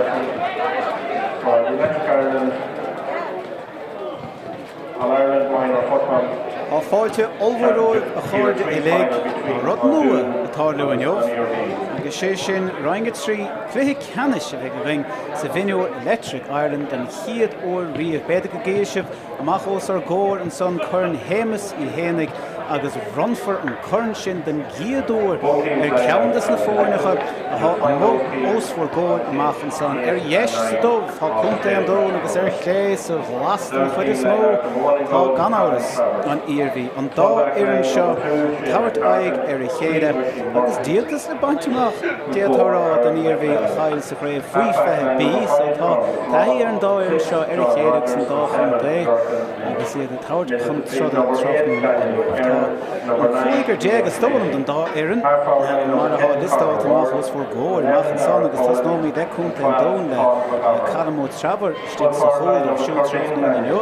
Murphy for Electric Ireland All Ireland Minor Football. Tá fáilte ollmhór romhaibh a chairde uilig, tá rud nua ag tarlú inniu, agus sé sin Roinn 3, cluiche ceannais a bheidh againn sa Mhionúr Electric Ireland den chéad uair riamh. B'fhéidir go gcífidh sibh amach os ár gcomhair ansan Corn Shéamuis Uí Fhéinigh agus bronnfar an corn sin den gcéad uair ar cheann des na foirneacha atá amuigh os bhur gcomhair amach ansan. Ar dheis sa dubh tá Contae an Dúin agus ar chlé sa ghlas den chuid is mó tá, gan amhras, an Iarmhí. An dá fhoireann seo ag tabhairt aghaidh ar a chéile agus díoltas le baint amach, d'fhéadfá a rá, don Iarmhí a chaill sa chraobh faoi 20B so tá taithí ar an dá fhoireann seo ar a chéile agus an dá chontae agus iad ag tabhairt chun troda tráthnóna inniu. Tá an cúigear is dóigh liom den dá fhoireann mar atá liostáilte amach os bhur gcomhair amach ansan agus tosnóimid ag Contae an Dúin le Colm Ó Treabhair istigh sa chúl dóibh siúd tráthnóna inniu.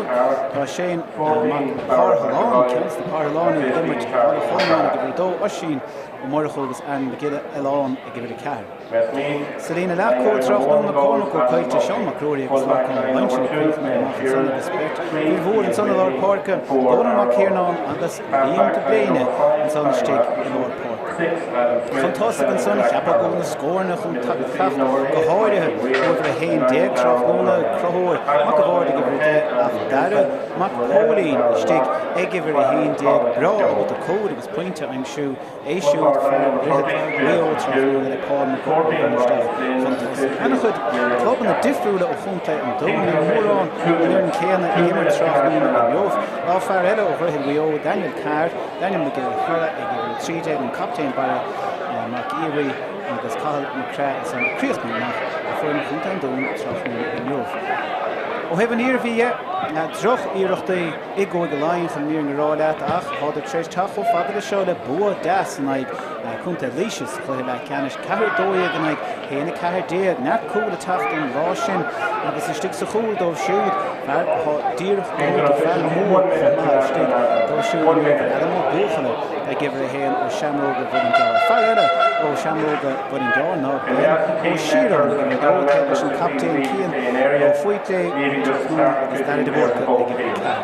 Tá Shane Mac Parthaláin, ceann de na Parthaláin ag imirt Bhaile Cholmáin ag uimhir 2, Oisín Ó Murchú agus Aaron Mac Giolla Oileán ag uimhir 4. Sa líne leathchúil tráthnóna Cormac Ó Coillte, Seán Mac Ruairí agus Lorcán Ó Loinsigh ag críochnú amach ansan agus beirt fhir mhór ansan i lár páirce, Dónal Mac Thiarnáin agus Liam de Bléine ansan istigh i lár páirce. Chun tosaigh ansan, cheapfá go bhfuil na scóranna chun teacht go háirithe ó uimhir 11 tráthnóna, Conchúr Mac a' Bhaird ag uimhir 10 ach Dara Mac Póilín istigh ag uimhir 11, breá ábalta cúil agus pointe a aimsiú. É siúd fear Dhroichead Mhaigh Eo tráthnóna le Paul McGovern isteach chun tosaigh. An-chuid clubanna difriúla ó chontae an Dúin, níl mórán den fhoireann céanna ag imirt tráthnóna inniu. Tá fear eile ó Dhroichead Mhaigh Eo, Daniel Carr, Daniel Mac Giolla Chearra ag uimhir 13, an captaen Barra Mac Aodha agus Cathal Mac Craith ansan ag críochnú amach le foireann chontae an Dúin tráthnóna inniu. Ó thaobh an Iarmhí dhe, droch-iarrachtaí i gCúige Laighean chun an fhírinne a rá leat ach tádar tar éis teacht chomh fada leis seo le bua deas in aghaidh Contae Laoise sa chluiche leathcheannais, 4-12 in aghaidh 1-14. Neart cúl ag teacht an lá sin agus istigh sa chúl dóibh siúd, fear atá díreach gnóthaithe, fear mór chomh maith istigh dóibh siúd inniu, Adam Ó Buachalla ag uimhir 1 ó Seamróga Mhuileann gCearr. Fear eile ó Sheamróga Mhuileann gCearr ná Ben Ó Síoráin ag uimhir 2 taobh leis an captaen Cian Ó Faoitléigh tráthnóna agus Daire de Búrca ag uimhir 4.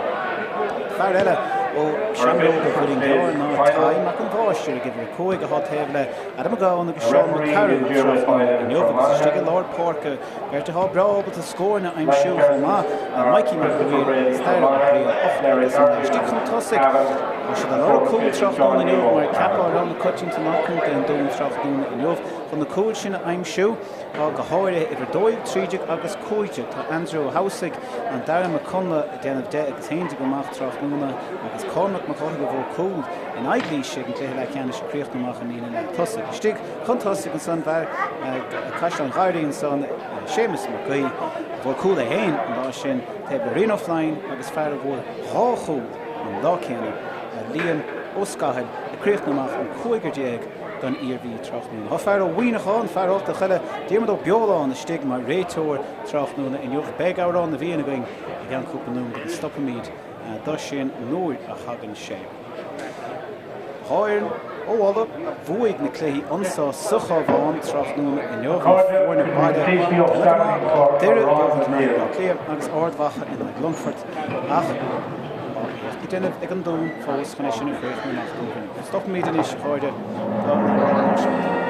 Fear eile ó Sheamróga Mhuileann gCearr ná Tadhg Mac an Mháistir ag uimhir 5 atá taobh le Adam Mac Gabhann agus Seán Mac Cearúil tráthnóna inniu agus istigh i lár páirce beirt atá breá ábalta scóranna a aimsiú chomh maith, Mikey Mac Uidhir agus Daire Ó Briain 8 agus 9 istigh chun tosaigh. Tá siad ag lorg cúl tráthnóna inniu mar ceapfá rogha na coitianta ná Contae an Dúin tráthnóna inniu chun na cúil sin a aimsiú. Tá go háirithe uimhir 12, 13 agus 15. Tá Andrew Ó hAmhsaigh, an Dara Mac Conla ag déanamh 10 agus 11 amach tráthnóna agus Cormac Mac Cárthaigh a bhuaigh cúl in aghaidh Laoise ag an gcluiche leathcheannais ag críochnú amach an líne leath tosaigh. Istigh chun tosaigh ansan fear Caisleán Ghairí ansan Séamus Mac Aoidh a bhuaigh cúl é féin an lá sin taobh le Rian Ó Floinn agus fear a bhuaigh dhá chúl an lá céanna Liam Ó Scathail ag críochnú amach an cúigear don Iarmhí tráthnóna. Tá fear ó Mhuineachán, fear Ult a' Choille, Diarmuid Ó Beoláin istigh mar réiteoir tráthnóna inniu. Beidh Amhrán na bhFiann againn i gceann cúpla nóiméad agus stopfaimid do sin nuair a thagann sé. Dhá fhoireann ó Ulaidh a bhuaigh na cluichí anso sa Chabhán tráthnóna inniu, na foirne baile ag déanamh go maith, Doire ag buachan in aghaidh Bhaile Átha Cliath agus Ard Mhacha in aghaidh Longfoirt ach tá éacht le déanamh ag an Dún fós chun é sin a chríochnú amach dóibh inniu. Stopfaimid anois, a chairde, tá an amhrán náisiúnta.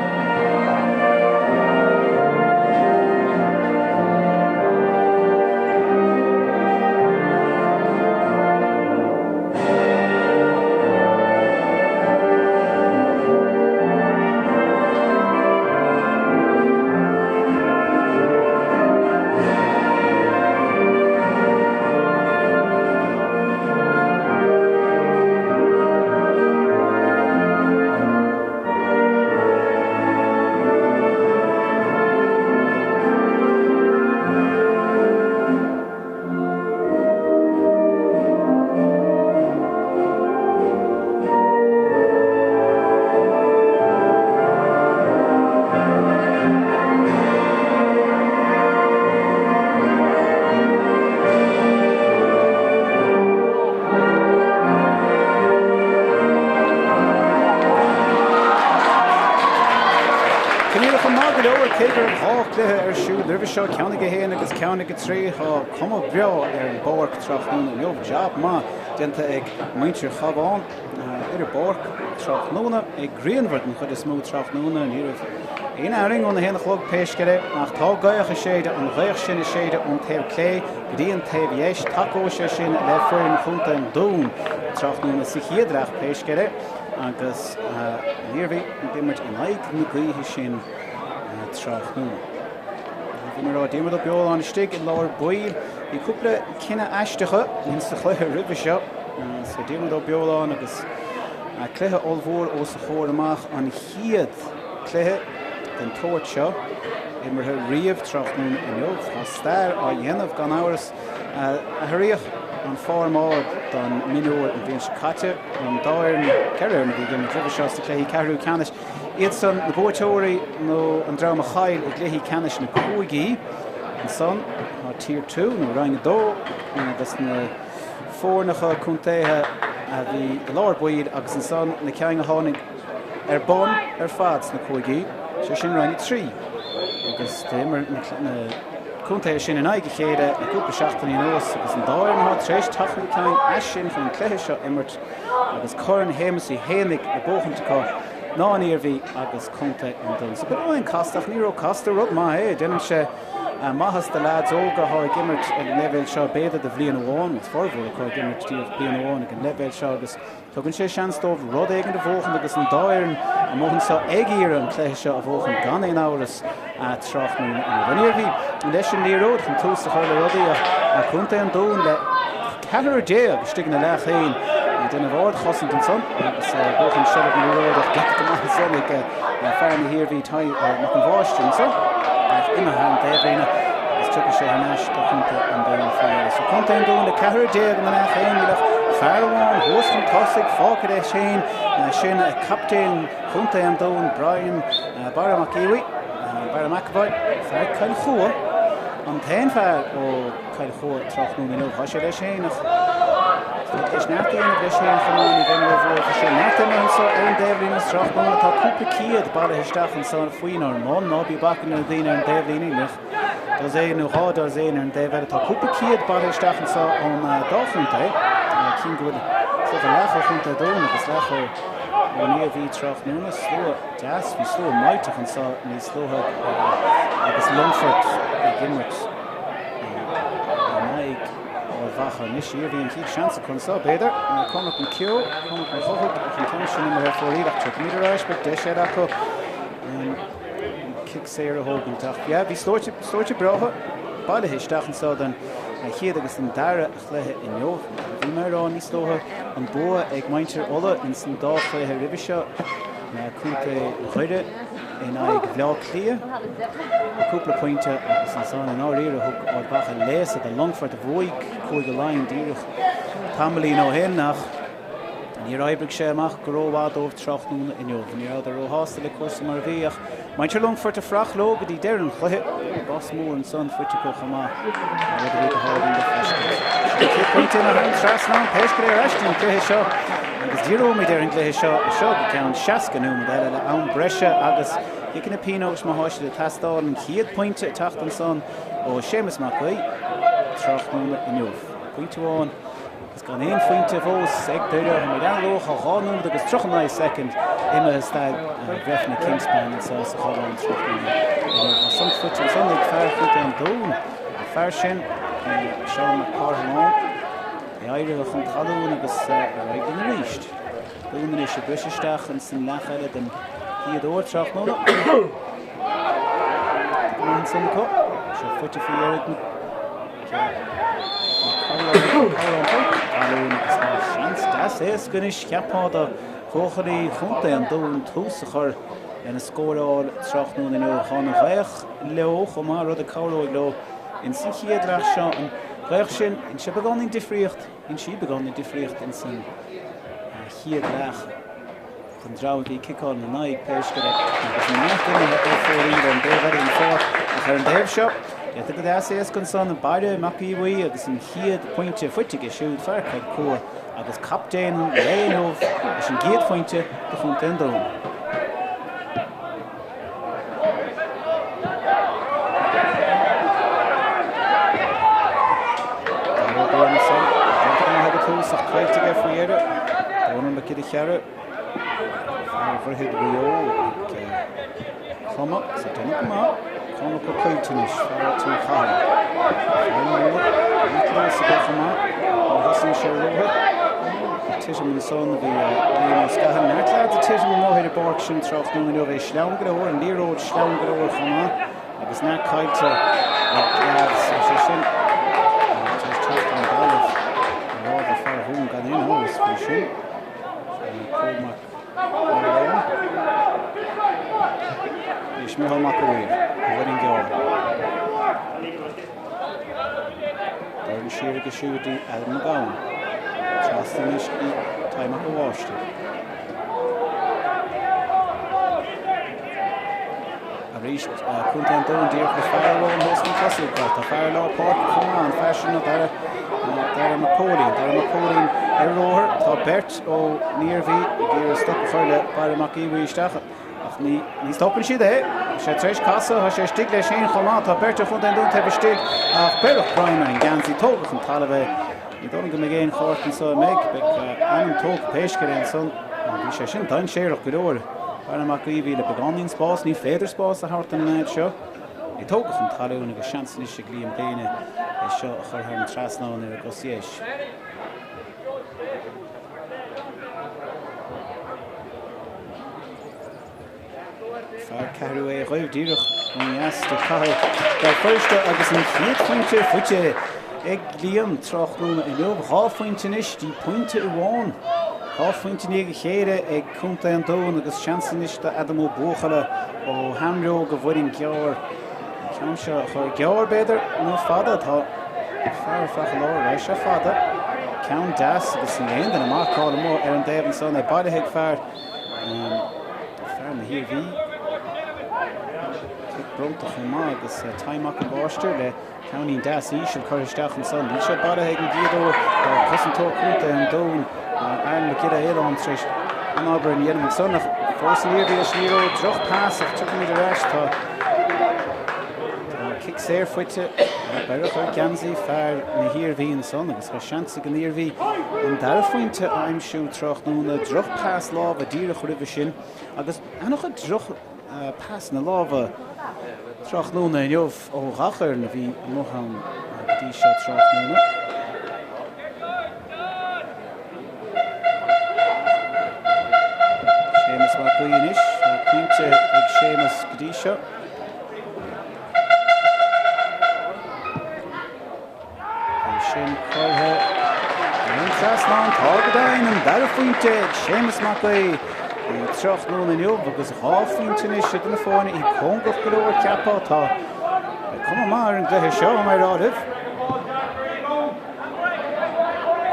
siúd roimhe seo, ceann ag 1 agus ceann ag 3. Tá cuma bhreá ar an bpáirc tráthnóna inniu. Jab maith déanta ag muintir Chabhán ar an bpáirc tráthnóna. É grianmhar den chuid is mó tráthnóna. Ní raibh aon fhearthainn ón 1 a chlog pé scéal é ach tá gaoth ag séideadh, an ghaoth sin ag séideadh ón taobh clé go dtí an taobh dheis. Tacóidh sé sin le foireann Chontae an Dúin tráthnóna sa chéad leath pé scéal é agus an Iarmhí ag imirt in aghaidh na gaoithe sin tráthnóna. Bhí mé ag rá Diarmuid Ó Beoláin istigh i lár baill. Bhí cúpla cinneadh aisteacha insa chluiche roimhe seo. So Diarmuid Ó Beoláin agus cluiche ollmhór os a chomhair amach, an chéad cluiche den tsórt seo imeartha riamh tráthnóna inniu. Tá stair á dhéanamh gan amhras. Athraíodh an formáid don mionúr an bhliain seo caite. An dá fhoireann, 4 fhoireann a bhí ag imirt roimhe seo sna cluichí ceathrú ceannais. Iadsan na buaiteoirí nó an dream a chaill i gcluichí ceannais na cúigí. Ansan tá Tier 2 nó Roinn 2 agus na foirneacha contaetha a bhí i lár baill agus ansan na cinn a tháinig ar bun ar fad sna cúigí, sé sin Roinn 3. Agus d'imir na contaetha sin in aghaidh a chéile le cúpla seachtainí anuas agus an dá fhoireann atá tar éis teacht chun cinn as sin chun an cluiche seo a imirt agus Corn Shéamuis Uí Fhéinigh le buachaint acu ná an Iarmhí agus Contae an Dúin. So beagáinín casta ach ní ró-casta, rud maith é. Déanann sé maitheas do leaids óga atá ag imirt ag an leibhéal seo b'fhéidir do bhliain amháin, nó formhór acu ag imirt díreach bliain amháin ag an leibhéal seo agus Tugann sé seans dóibh rud éigin a bhuachan agus an dá fhoireann amuigh anseo ag iarraidh an cluiche seo a bhuachan gan aon amhras tráthnóna inniu. An Iarmhí leis an liathróid chun tús a chur le rudaí ach Contae an Dúin le ceathrar déag istigh ina leath féin ag déanamh ardchosaint ansan agus buachan seilbh na liathróide ach glactha go maith ansan ag fear na hIarmhí Tadhg Mac an Mháistir ansan ach imithe thar an taobhlíne agus tiocfaidh sé thar n-ais do Chontae an Dúin faoi dheireadh. So Contae an Dúin le ceathrar déag ina leath féin, níl ach fear amháin thuas chun tosaigh fágtha leis féin, sin captaen Chontae an Dúin, Brian Barra Mac Aodha, Barra McEvoy, fear Chill Chua, an t-aon fear ó Chill Chua tráthnóna inniu. Tá sé leis féin ach tá sé neart a dhéanamh leis féin chomh maith, ní bheinn róbhuartha. Tá sé neart imithe anseo ar an dtaobhlíne tráthnóna. Tá cúpla céad bailithe isteach anseo faoinár mbun. Ná bí ag bac ar na daoine ar an dtaobhlíne, níl ach dosaen nó dhá dosaen ar an dtaobh eile. Tá cúpla céad bailithe isteach anseo ón dá chontae. Cím go bhfuil is dócha leath ó Chontae Dúin agus leath ó ón Iarmhí tráthnóna. Slua deas, bhí slua millteach anseo níos luaithe agus Longfort ag imirt. In aghaidh Ard Mhacha anois. Iarmhí an chéad seans acu anseo, b'fhéidir. Cormac McKeown, Cormac Mac Cobhthaigh ach an ceann sin imithe fóraoil ach tiocfaimid ar ais, beidh deis eile acu an cic saor a thógaint. Ach yeah, bhí sluaite, sluaite breátha bailithe isteach anseo don chéad agus don dara chluiche inniu. Bhí mé ag rá níos luaithe an bua ag muintir Uladh ins an dá chluiche roimhe seo, Contae Dhoire in aghaidh Bhaile Átha Cliath le cúpla pointe agus ansan i ndáiríre thug Ard Mhacha léasadh do Longfort a bhuaigh Cúige Laighean díreach tamaillín ó shin ach níor oibrigh sé amach go rómhaith dóibh tráthnóna inniu. Ní rabhadar róshásta le cúrsaí mar a bhí ach muintir Longfoirt ag fuireach leo go dtí deireadh an chluiche. Bos mór ansan faighte acu chomh maith, rud a bhí go hálainn le feiscint. Sin an chéad pointe imithe thar an trasnán, pé scéal é ar ais don chluiche seo agus díreoimid ar an gcluiche seo as seo go ceann 60 nóiméad eile le am breise agus ciceanna pionóis má tá siad ag teastáil. An chéad pointe ag teacht ansan ó Séamus Mac Aoidh tráthnóna inniu. Pointe amháin Agus gan aon phointe fós ag Doire, táimid an-luath, tá 2 nóiméad agus 39 soicind imithe staid bhreifne Kingspan anseo sa Chabhán tráthnóna inniu. Tá sonc faighte ansan ag fear Chontae an Dúin, an fear sin, Seán Mac Cárthaláin, é éirithe chun talún agus ar aghaidh linn arís. Dún anois ag briseadh isteach ins an leath eile den chéad uair tráthnóna. Go maith ansan acu. Seo faighte faoi dheireadh na Talún agus tá seans deas éasca anois, cheapfá, do bhuachaillí Chontae an Dúin tús a chur lena scóráil tráthnóna inniu. Tá an ghaoth leo chomh maith, rud a cabhróidh leo ins an chéad leath seo. An ghaoth sin, dhein sé beagáinín difríocht, dhein sí beagáinín difríocht ins an chéad leath. Don dream a bhí ag ciceáil ina n-aghaidh, pé scéal é, agus neart imithe ó fóraoil ar an dtaobh eile den pháirc, ach ar an dtaobh seo, déanta go deas éasca ansan, Baire Mac Aodha Bhuí agus an chéad phointe faighte aige siúd, fear Chill Chua agus captaen an lae inniu leis an gcéad phointe do chontae an Dúin. dheireadh. Dónal Mac Giolla Chearra, fear Dhroichead Mhaigh Eo ag cromadh is ag déanamh go maith. Cormac Ó Coillte anois, fear Áit an Chathail. Fear mór, neart luas aige chomh maith. Nuair a thosaíonn sé ar ruathar. Ag titim ansan a bhí Liam Ó Scathail. Neart leaids ag titim amuigh ar an bpáirc sin tráthnóna inniu. É sleamhain go leor, an liathróid sleamhain go leor chomh maith. Agus neart caillte ag leaids, tá sé sin tar éis teacht ón dtalamh i lámha fear Dhún gan aon amhras faoi sin. Pól Mac Maoláin. Anois Micheál Mac a' Mhaoir, ó Mhuileann gCearr. Dorn siar aige siúd dtí Alan Mac Gabhann. Trasna anois go dtí Tadhg Mac a' Mháistir. Arís, Contae an Dúin díreach le fear amháin thuas chun tosaigh. Tá fear i lár páirce chomh maith, an fear sin ná Dara, Dara Mac Cóilín. Dara Mac Cóilín ar ruathar. Tá beirt ón Iarmhí ag iarraidh stop a chur le Barra Mac Aodha Bhuí isteach ach ní, ní stopann siad é. Tá sé tar éis casadh, tá sé istigh leis féin chomh maith. Tá beirt ó Chontae an Dúin taobh istigh ach beireadh greim ar an gheansaí, tógadh chun talaimh é. Ní dóigh liom go mbeidh aon chárta anseo, an mbeidh? Beidh ainm tógtha pé scéal é ansan. Bhí sé sin dainséarach go leor. Barra Mac Aodha Bhuí le beagáinín spás, ní féidir spás a thabhairt don leaid seo. É tógtha chun talún agus seans anois ag Liam Bléine é seo a chur thar an trasnán ar an gcos dheis. Fear ceathrú A dhóibh díreach ó dheas de chathair Bhéal Feirste agus an chéad phointe faighte ag Liam tráthnóna inniu. 2 phointe anois dtí pointe amháin. 2 phointe i ndiaidh a chéile ag Contae an Dúin agus seans anois do Adam Ó Buachalla ó Sheamróg an Mhuilinn gCearr an ceann seo a chur gearr b'fhéidir nó fada. Tá fear ag lár, raghaidh sé fada. Ceann deas agus níl aon duine marcáil amuigh ar an dtaobh ansan é bailithe ag fear Fear na hIarmhí, cic bronnta chomh maith agus Tadhg Mac an Mháistir le ceainnín deas íseal curtha isteach ansan. Níl sé bailithe ag an gcéad uair. Tá cosantóir contae an Dúin, Aaron Mac Giolla Fhaoláin, tar éis an-obair a dhéanamh ansan ach fós an Iarmhí leis an liathróid. Droch pas ach tiocfaimid ar ais. Tá cic saor faighte. Beireadh ar gheansaí fear na hIarmhí ansan agus tá seans ag an Iarmhí an dara phointe a aimsiú tráthnóna. Droch pas láimhe díreach roimhe sin agus an-chuid droch pasanna láimhe tráthnóna inniu ó gach fhoireann a bhí amuigh ann go dtí seo tráthnóna. Séamus Mac Aoidh anois, pointe ag Séamus go dtí seo. É sin curtha thar an trasnán. Tá go deimhin an dara phointe ag Séamus Mac Aoidh tráthnóna inniu agus 2 phointe anois idir na foirne. Iad cóngarach go leor cheapfá. Tá cuma maith ar an gcluiche seo, tá mé ag rá libh.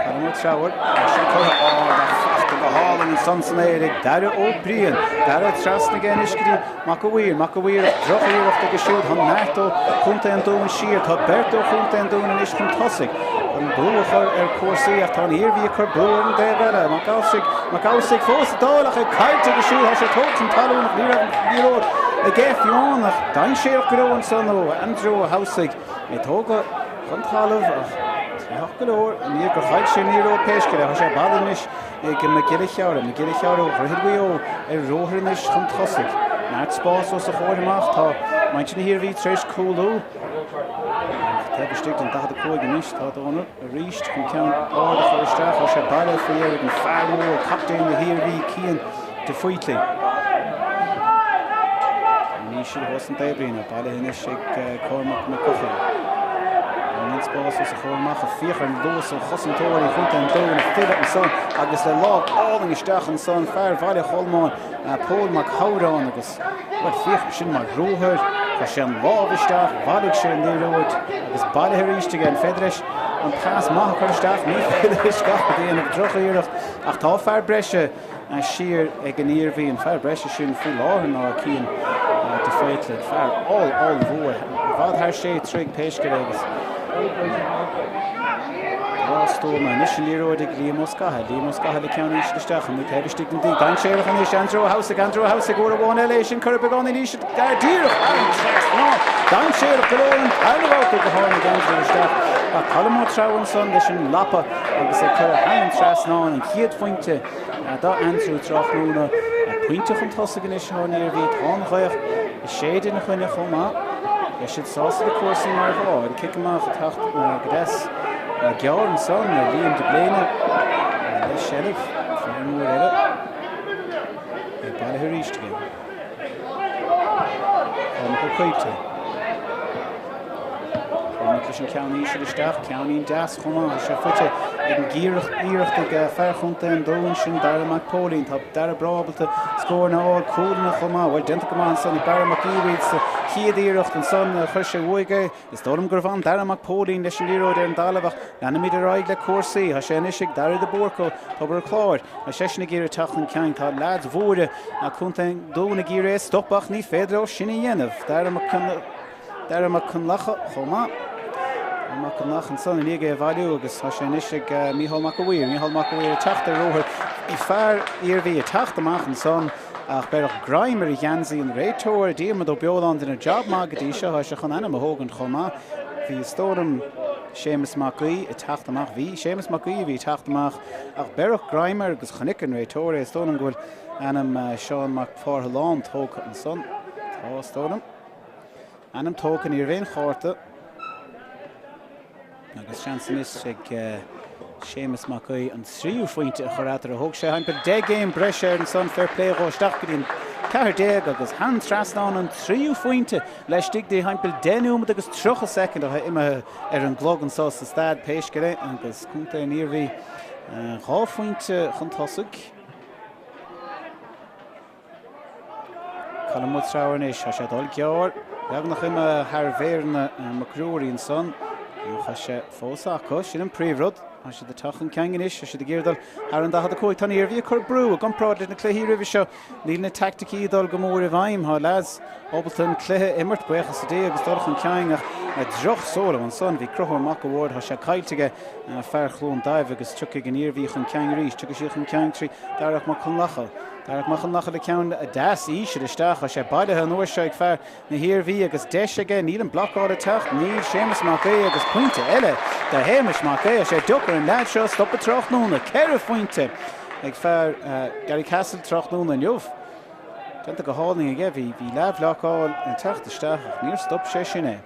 Colm Ó Treabhair, é sin curtha ard ach fachta go hálainn ansan san aer ag Daire Ó Briain. Daire trasna aige anois go dtí Mac a' Mhaoir, Mac a' Mhaoir ach droch-iarracht aige siúd. Tá neart ó Chontae an Dúin siar. Tá beirt ó Chontae an Dúin anois chun tosaigh chun brú a chur ar chúrsaí ach tá an Iarmhí ag cur brú ar an dtaobh eile. Mac Amhsaigh, Mac Amhsaigh fós ag dul ach é caillte aige siúd. Tá sé tógtha chun talún ach ní raibh an liathróid aige fiú amháin ach dainséarach go leor ansan ó Andrew Ó hAmhsaigh. É tógtha chun talaimh ach trítheach go leor i ndiaidh gur chaill sé an liathróid pé scéal é. Tá sé bailithe anois ag Mac Giolla Chearra. Mac Giolla Chearra ó Dhroichead Mhaigh Eo ar ruathar anois chun tosaigh. Neart spáis os a chomhair amach. Tá muintir na hIarmhí tar éis cúlú. Ach taobh istigh den 45 anois tá Dónal arís chun ceann ard a chur isteach. Tá sé bailithe faoi dheireadh ag an fear mór, captaen na hIarmhí, Cian de Faoití. An íseal thuas an taobhlíne, bailithe anois ag Cormac Mac Eochaidh. An spás os a chomhair amach ach féach ar an luas ó chosantóirí Chontae an Dúin ag filleadh ansan agus le lámh álainn isteach ansan, fear Bhaile Cholmáin, Pól Mac Shamhráin agus, bhuel, féach sin mar ruathar, chuir sé an lámh isteach, bhailigh sé an liathróid agus bailithe arís aige. An féidir leis an pas maith a chur isteach? Ní féidir leis gach rud a dhéanamh, droch-iarracht ach tá fear breise siar ag an Iarmhí, an fear breise sin faoi láthair ná Cian de Faoitligh, fear oll-ollmhór, i bhfad thar sé troigh pé scéal é agus breá stuama. Anois an liathróid ag Liam Ó Scathail, Liam Ó Scathail le ceann íseal isteach, amuigh taobh istigh den D. Dainséarach anois, Andrew Ó hAmhsaigh, Andrew Ó Hamhsaigh, uair amháin eile é sin curtha beagáinín íseal, díreach thar an trasnán. Dainséarach go leor an tarna babhta go tháinig Andrew isteach. Ach Colm Ó Treabhair ansan leis an lapa agus ag cur thar an trasnán, an chéad phointe d'Aontroim tráthnóna. Pointe chun tosaigh anois atá an Iarmhí. Tá an ghaoth ag séideadh ina choinne chomh maith. Beidh siad sásta le cúrsaí mar atá. An cic amach ag teacht go deas gearr ansan ar Liam de Bléine le seilbh. Fear mór eile. É bailithe arís aige. Cormac Ó Coillte. Cormac leis an ceann íseal isteach, ceainnín deas chomh maith. Tá sé faighte ag an gciarracht iarracht ag fear chontae an Dúin sin, Dara Mac Póilín. Tá Dara breá ábalta scóranna a fháil, cúlanna chomh maith. Bhuel, déanta go maith ansan ag Barra Mac Aoidh sa chéad iarracht ansan chuir sé uaidh é. Is dóigh liom gurbh ann Dara Mac Póilín leis an liathróid ar an dtalamh ach leanfaimid ar aghaidh le cúrsaí. Tá sé anois ag Daire de Búrc ó Tobar an Chláir. Tá seisean ag iarraidh teacht chun cinn. Tá leaids mhóra Contae an Dúin ag iarraidh é a stopadh ach ní féidir leo sin a dhéanamh. Dara Mac Dara Mac Conlacha chomh maith. Dara Mac Conlacha ansan i ndiaidh é a bhailiú agus tá sé anois ag Mícheál Mac a' Mhaoir. Mícheál Mac a' Mhaoir ag teacht ar ruathar. Bhí fear Iarmhí ag teacht amach ansan. Ach beireadh greim ar a gheansaí an réiteoir, Diarmuid Ó Beoláin, déanamh jab maith go dtí seo, tá sé chun ainm a thógaint chomh maith. Bhí, is dóigh liom, Séamus Mac Aoidh ag teacht amach, bhí, Séamus Mac Aoidh a bhí ag teacht amach, ach beireadh greim air agus chonaic an réiteoir é, is dóigh liom go bhfuil ainm Seán Mac Pharthaláin tógtha ansan. Tá, is dóigh liom. Ainm tógtha, ní raibh aon chárta. Agus seans anois ag Séamus Mac Aoidh an tríú phointe a chur eatarthu. Thóg sé thimpeall 10 gcéim breise air ansan, fair play dhó isteach go dtí an 14 agus thar an trasnán an tríú phointe laistigh de thimpeall 10 nóiméad agus 30 soicind atá imithe ar an gclog anso sa staid pé scéal é agus Contae an Iarmhí dhá phointe chun tosaigh. Colm Ó Treabhair anois, tá sé ag dul gearr, beagnach imithe thar mhéireanna Mac Ruairí ansan, ach tá sé fós acu, sin an príomhrud. Tá siad ag teacht chun cinn anois, tá siad ag iarraidh dul thar an 45. Tá an Iarmhí ag cur brú i gcomparáid leis na cluichí roimhe seo. Níl na teaicticí ag dul go mór i bhfeidhm. Tá leaids ábalta an cluiche a imirt, buíochas le Dia, agus dul chun cinn ach droch-solo ansan. Bhí Conchúr Mac a' Bhaird, tá sé caillte aige, fear Chluain Daimh agus tiocfaidh an Iarmhí chun cinn arís. Tiocfaidh siad chun cinn trí Darach Mac Conlacha. Darach Mac Conlacha le ceann deas íseal isteach. Tá sé bailithe an uair seo ag fear na hIarmhí agus deis aige. Níl an blocáil ag teacht. Níl. Séamus Mac Aoidh agus pointe eile do Shéamus Mac Aoidh. Tá sé deacair an leaid seo a stopadh tráthnóna. Ceithre phointe ag fear Garrycastle tráthnóna inniu. Déanta go hálainn aige. Bhí leathbhlocáil ag teacht isteach ach níor stop sé sin é.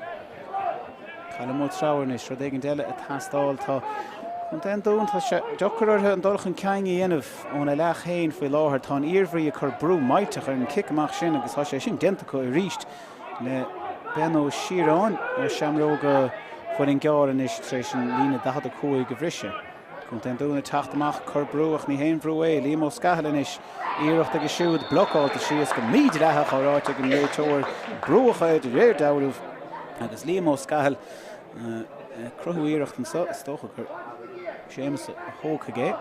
Colm Ó Treabhair anois, rud éigin eile ag teastáil. Tá Contae an Dúin, tá sé deacair orthu an dul chun cinn a dhéanamh óna leath féin faoi láthair. Tá an Iarmhí ag cur brú millteach ar an cic amach sin agus tá sé sin déanta acu arís le Ben Ó Síoráin ó Seamróga Mhuileann gCearr anois tar éis an líne 45 a bhriseadh. Contae an Dúin ag teacht amach, cur brú ach ní haon bhrú é. Liam Ó Scathail anois, iarracht aige siúd, blocáilte síos go mídhleathach á ráite ag an réiteoir. Brúdh é de réir dealraimh agus Liam Ó Scathail ag cruthú iarracht anseo, is dócha gur Séamus a thógfaidh é.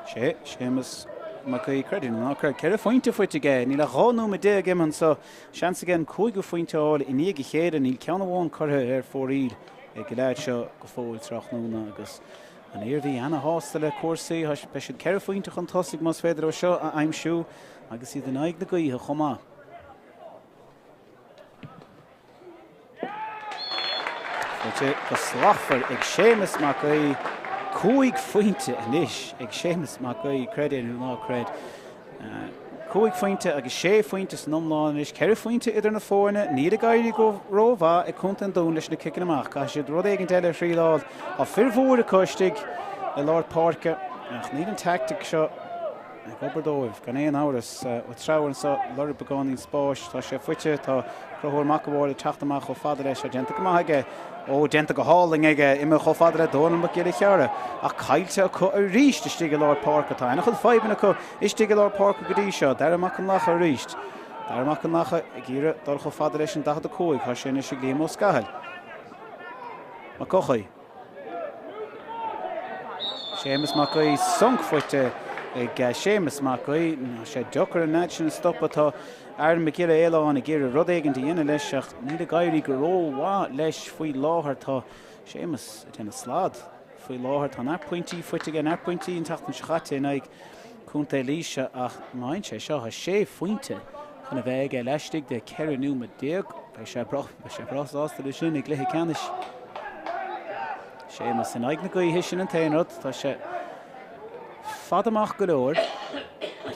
Sé, Séamus Mac Aoidh, creid é nó ná creid, 14 phointe faighte aige, níl ach 12 nóiméad imithe anseo, seans aige an cúigiú phointe a fháil i ndiaidh a chéile, níl ceann amháin curtha ar fóraoil ag an leaid seo go fóill tráthnóna agus an Iarmhí ana-shásta le cúrsaí. Beidh siad ceithre phointe chun tosaigh más féidir leo seo a aimsiú agus iad in aghaidh na gaoithe chomh maith. Faighte go slachtmhar ag Séamus Mac Aoidh. Cúig phointe anois ag Séamus Mac Aoidh, creid é nó ná creid. Cúig phointe agus sé phointe san iomlán anois, ceithre phointe idir na foirne. Níl ag éirí go rómhaith ag Contae an Dúin leis na ciceanna amach. Caithfidh siad rud éigin eile a thrialáil. Tá fir mhóra acu istigh i lár páirce ach níl an teaictic seo ag obair dóibh, gan aon amhras. Ó Treabhair anseo, lorg beagáinín spáis. Tá sé faighte. Tá Conchúr Mac a' Bhaird ag teacht amach chomh fada leis. Tá déanta go maith aige. Ó, déanta go hálainn aige. Imithe chomh fada le Dónal Mac Giolla Chearra. Ach caillte acu arís istigh i lár páirce. Tá an-chuid fadhbanna acu istigh i lár páirce go dtí seo. Dara Mac Conlacha arís. Dara Mac Conlacha ag iarraidh dul chomh fada leis an 45. Tá sé anois ag Liam Ó Scathail. Mac Eochaidh. Séamus Mac Aoidh sonc faighte ag Séamus Mac Aoidh. Tá sé deacair an leaid sin a stopadh. Tá Aaron Mac Giolla Fhaoláin ag iarraidh rud éigin a dhéanamh leis ach níl ag éirí go rómhaith leis faoi láthair. Tá Séamus ag déanamh slad faoi láthair. Tá neart pointí faighte aige, neart pointí an tseachtain seo caite in aghaidh Contae Laoise ach má fhaigheann sé seo, tá sé phointe chun a bheith aige laistigh de 14 nóiméad. Beidh sé breá sásta leis sin i gcluiche ceannais. Séamus in aghaidh na gaoithe, sin an t-aon rud. Tá sé fada amach go leor.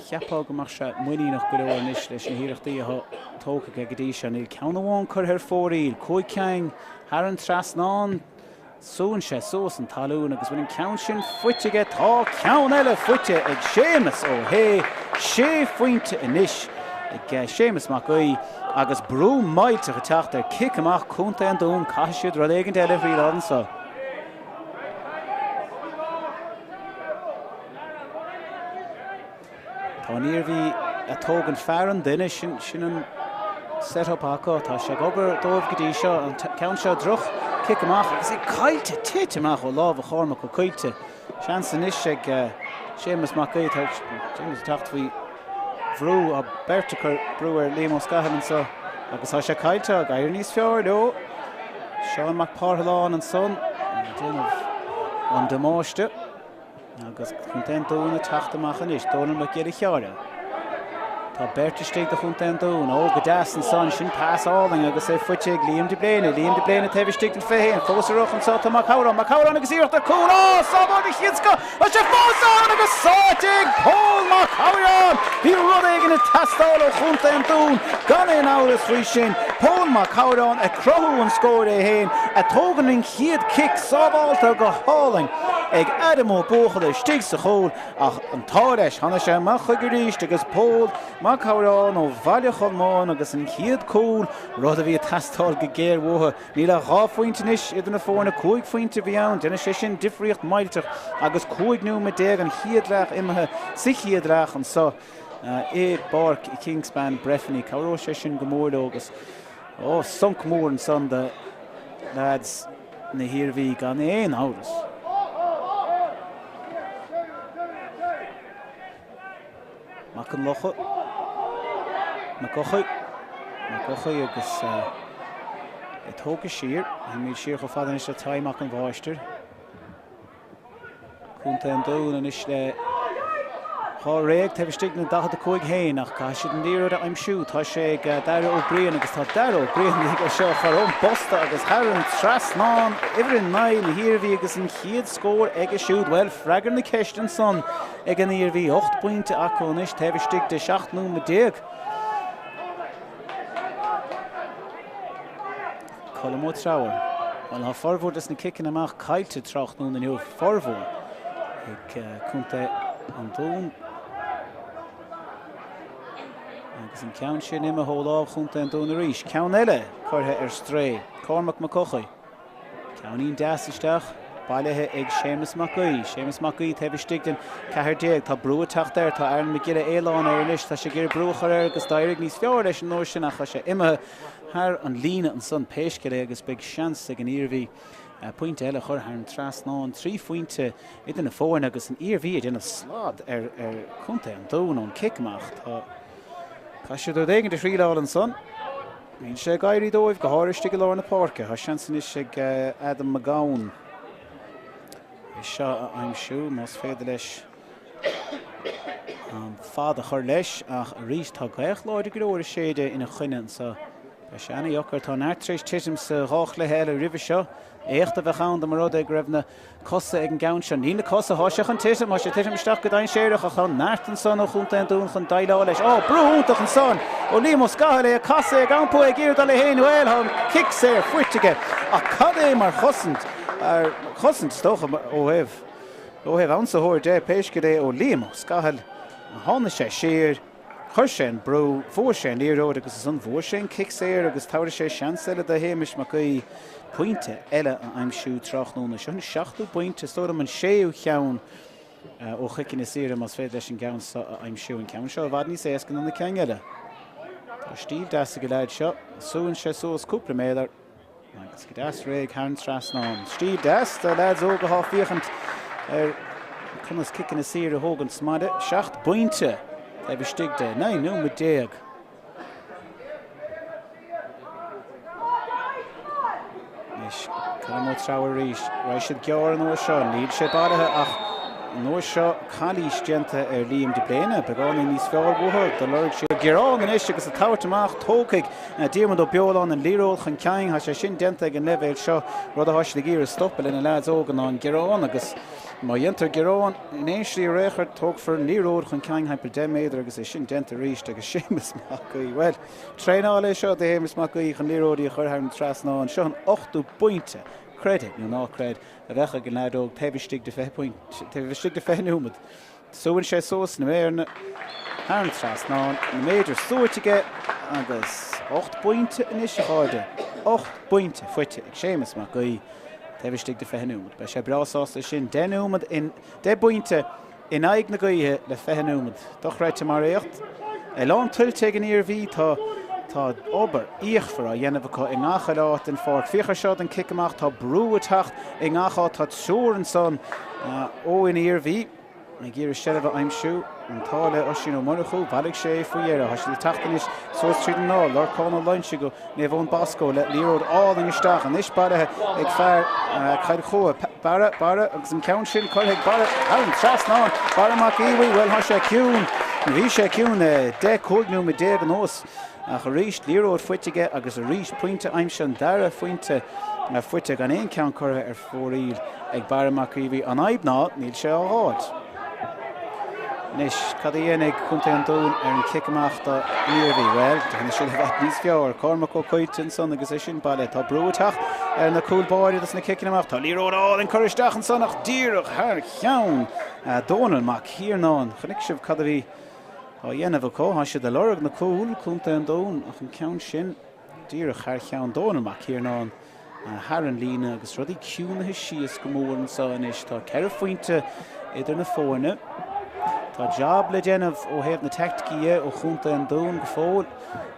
Cheapfá go mbeadh sé muiníneach go leor anois leis na hiarrachtaí atá tógtha aige go dtí seo. Níl ceann amháin curtha ar fóraoil. 5 cinn thar an trasnán. Súnn sé suas an talún agus bhfuil an ceann sin faighte aige? Tá ceann eile faighte ag Séamus Ó hAodha. Sé phointe anois ag Séamus Mac Aoidh agus brú millteach ag teacht ar cic amach Contae an Dúin. Caithfidh siad rud éigin eile a thrialáil anseo. Tá an Iarmhí ag tógaint fear an duine, sin sin an set up acu. Tá sé ag obair dóibh go dtí seo. An ceann seo droch cic amach agus é caillte, tite amach ó lámha Chormac Ó Coillte. Seans anois ag Séamus Mac Aoidh. Tá Séamus ag teacht faoi bhrú, tá beirt ag cur brú ar Liam Ó Scathail anseo agus tá sé caillte, ag éirí níos fearr leo. Seán Mac Párthaláin ansan ag déanamh an damáiste. Agus Contae an Dúin ag teacht amach anois, Dónal Mac Giolla Cheáire. Tá beirt istigh do Chontae an Dúin. Ó, go deas ansan, sin pas álainn agus é faighte ag Liam de Bléine. Liam de Bléine taobh istigh den 21. Fós i rith anso tá Mac Shamhráin. Mac Shamhráin agus iarracht ar cúl. Ó, sábháil den chéad scoth! Tá sé fós ann agus sáite ag Pól Mac Shamhráin! Bhí rud éigin ag teastáil ó Chontae an Dúin, gan aon amhras faoi sin. Pól Mac Shamhráin ag cruthú an scóir é féin, ag tógaint an chéad cic sábhálta go hálainn ag Adam Ó Buachalla istigh sa chúl ach an t-ádh leis, tháinig sé amach chuige arís agus Pól Mac Shamhráin ó Bhaile Cholmáin agus an chéad cúl, rud a bhí ag teastáil go géar uathu. Níl ach 2 phointe anois idir na foirne, 5 phointe a bhí ann, déanfaidh sé sin difríocht millteach agus 15 nóiméad an chéad leath imithe sa chéad leath anseo i bPáirc Kingspan Breffni. Cabhróidh sé sin go mór leo agus ó, sonc mór ansan do leaids na hIarmhí gan aon amhras. Mac an Locha, Mac Eochaidh, Mac Eochaidh agus é tógtha siar. Táimid siar chomh fada anois le Tadhg Mac an Mháistir. Contae an Dúin anois le dháréag taobh istigh den 45 féin ach caithfidh siad an liathróid a aimsiú. Tá sé ag Daire Ó Briain agus tá Daire Ó Briain ag é seo a chur ón bposta agus thar an trasnán uimhir 9 na hIarmhí agus an chéad scór aige siúd. Bhuel, freagra na ceiste ansan ag an Iarmhí, 8 bpointe acu anois taobh istigh de 17 nóiméad. Colm Ó Treabhair. Bhuel, tá formhór des na ciceanna amach caillte tráthnóna inniu, formhór ag Contae an Dúin. Agus an ceann sin imithe ó lámh Chontae an Dúin arís. Ceann eile curtha ar strae. Cormac Mac Eochaidh. Ceainnín deas isteach, bailithe ag Séamus Mac Aoidh. Séamus Mac Aoidh taobh istigh den 14. Tá brú ag teacht air. Tá Aaron Mac Giolla Fhaoláin air anois. Tá sé ag iarraidh brú a chur air agus d'éirigh níos fearr leis an uair sin ach tá sé imithe thar an líne ansan pé scéal é agus beidh seans ag an Iarmhí pointe eile a chur thar an trasnán. 3 phointe idir na foirne agus an Iarmhí ag déanamh slad ar Chontae an Dúin ón cic amach. Tá Caithfidh siad rud éigin a thrialáil ansan. Níl sé ag éirí dóibh, go háirithe istigh i lár na páirce. Tá seans anois ag Adam McGowan é seo a aimsiú, más féidir leis an fad a chur leis, ach arís tá gaoth láidir go leor ag séideadh ina choinne anseo. Beidh sé ana-dheacair. Tá neart tar éis titim sa dhá chluiche eile roimhe seo. Éacht a bheadh ann dá mba rud é go raibh na cosa ag an gceann seo. Níl na cosa, tá sé chun titim, tá sé ag titim isteach go dainséarach ach tá neart ansan ó chontae an Dúin chun déileáil leis. Ó, brú iontach ansan ó Liam Ó Scathail, é ag casadh, ag iompú, ag iarraidh dul é féin, bhuel, tá an cic saor faighte aige ach cad é mar chosaint, ar chosaint is dócha ó thaobh, ó thaobh ionsaitheoir de, pé scéal é ó Liam Ó Scathail, tháinig sé siar. Chuir sé an brú, fuair sé an liathróid agus ansan fuair sé an cic saor agus tabharfaidh sé seans eile do Shéamus Mac Aoidh pointe eile a aimsiú tráthnóna. Seo an seachtú pointe, is dóigh liom an séú cheann ó chiceanna saora más féidir leis an gceann seo a aimsiú. An ceann seo i bhfad níos éasca ná na cinn eile. Tá stíl deas ag an leaid seo. Súnn sé suas cúpla méadar. Agus go deas réidh thar an trasnán. Stíl deas do leaids óga atá ag féachaint ar conas ciceanna saora a thógaint sa mbaile. 7 bpointe taobh istigh de 19 nóiméad. Anois, Colm Ó Treabhair arís. Raghaidh siad gearr an uair seo. Níl sé bailithe ach. An uair seo calaois déanta ar Liam de Bléine. Beagáinín níos fearr uathu. Do lorg siad gearán anois agus ag tabhairt amach tógfaidh Diarmuid Ó Beoláin an liathróid chun cinn. Tá sé sin déanta ag an leibhéal seo. Rud atá siad ag iarraidh stopadh lena leaids óga ná an gearán agus má dhéantar gearán in aon slí ar aon chor tógfar an liathróid chun cinn thimpeall 10 méadar agus é sin déanta arís agus Séamus Mac Aoidh. Bhuel, traenáil é seo do Shéamus Mac Aoidh chun liathróidí a chur thar an trasnán. Seo an ochtú pointe, creid é nó ná creid, a bheadh ag an leaid óg taobh istigh de 20 pointe, taobh istigh de 20 nóiméad. Súann sé suas na méireanna thar an trasnán, na méadair suaite aige agus 8 bpointe anois a chairde, 8 bpointe faighte ag Séamus Mac Aoidh taobh istigh de 20 nóiméad. Beidh sé breá sásta leis sin, 10 nóiméad in, 10 bpointe in aghaidh na gaoithe le 20 nóiméad. Dochreidte mar éacht. A lán tuillte ag an Iarmhí, tá tá obair fhíochmhar á dhéanamh acu i ngach uile áit den pháirc. Féach ar seo don cic amach, tá brú ag teacht i ngach áit, tá triúr ansan ón Iarmhí ag iarraidh seilbh a aimsiú. An t-ádh le Oisín Ó Murchú, bhailigh sé é faoi dheireadh. Tá siad ag teacht anois suas tríd an ár, Lorcán Ó Loinsigh go Naomh Eoin Bosco le liathróid álainn isteach anois bailithe ag fear Chill Chua, Barra, Barra agus an ceann sin curtha ag Barra thar an trasnán, Barra Mac Aoidh, bhuel tá sé ciúin, bhí sé ciúin le 10, 15 nóiméad anuas ach arís liathróid faighte aige agus arís pointe aimsithe, an dara phointe faighte gan aon cheann curtha ar fóraoil ag Barra Mac Aoidh. An fhadhb ná níl sé á fháilt. Anois, cad a dhéanfaidh Contae an Dúin ar an chic amach don Iarmhí? Bhuel, déanfaidh siad i bhfad níos fearr. Cormac Ó Coilte ansan agus é sin bailithe. Tá brú ag teacht ar na cúl báire dos na ciceanna amach. Tá liathróid álainn curtha isteach ansan ach díreach thar cheann Dónal Mac Thiarnáin. Chonaic sibh cad a bhí á dhéanamh acu. Tá siad ag lorg na cúl, Contae an Dúin, ach an ceann sin díreach thar cheann Dónal Mac Thiarnáin. thar an líne agus rudaí ciúnaithe síos go mór anseo anois. Tá 4 phointe idir na foirne. Tá jab le déanamh ó thaobh na teaicticí dhe ó Chontae an Dúin go fóill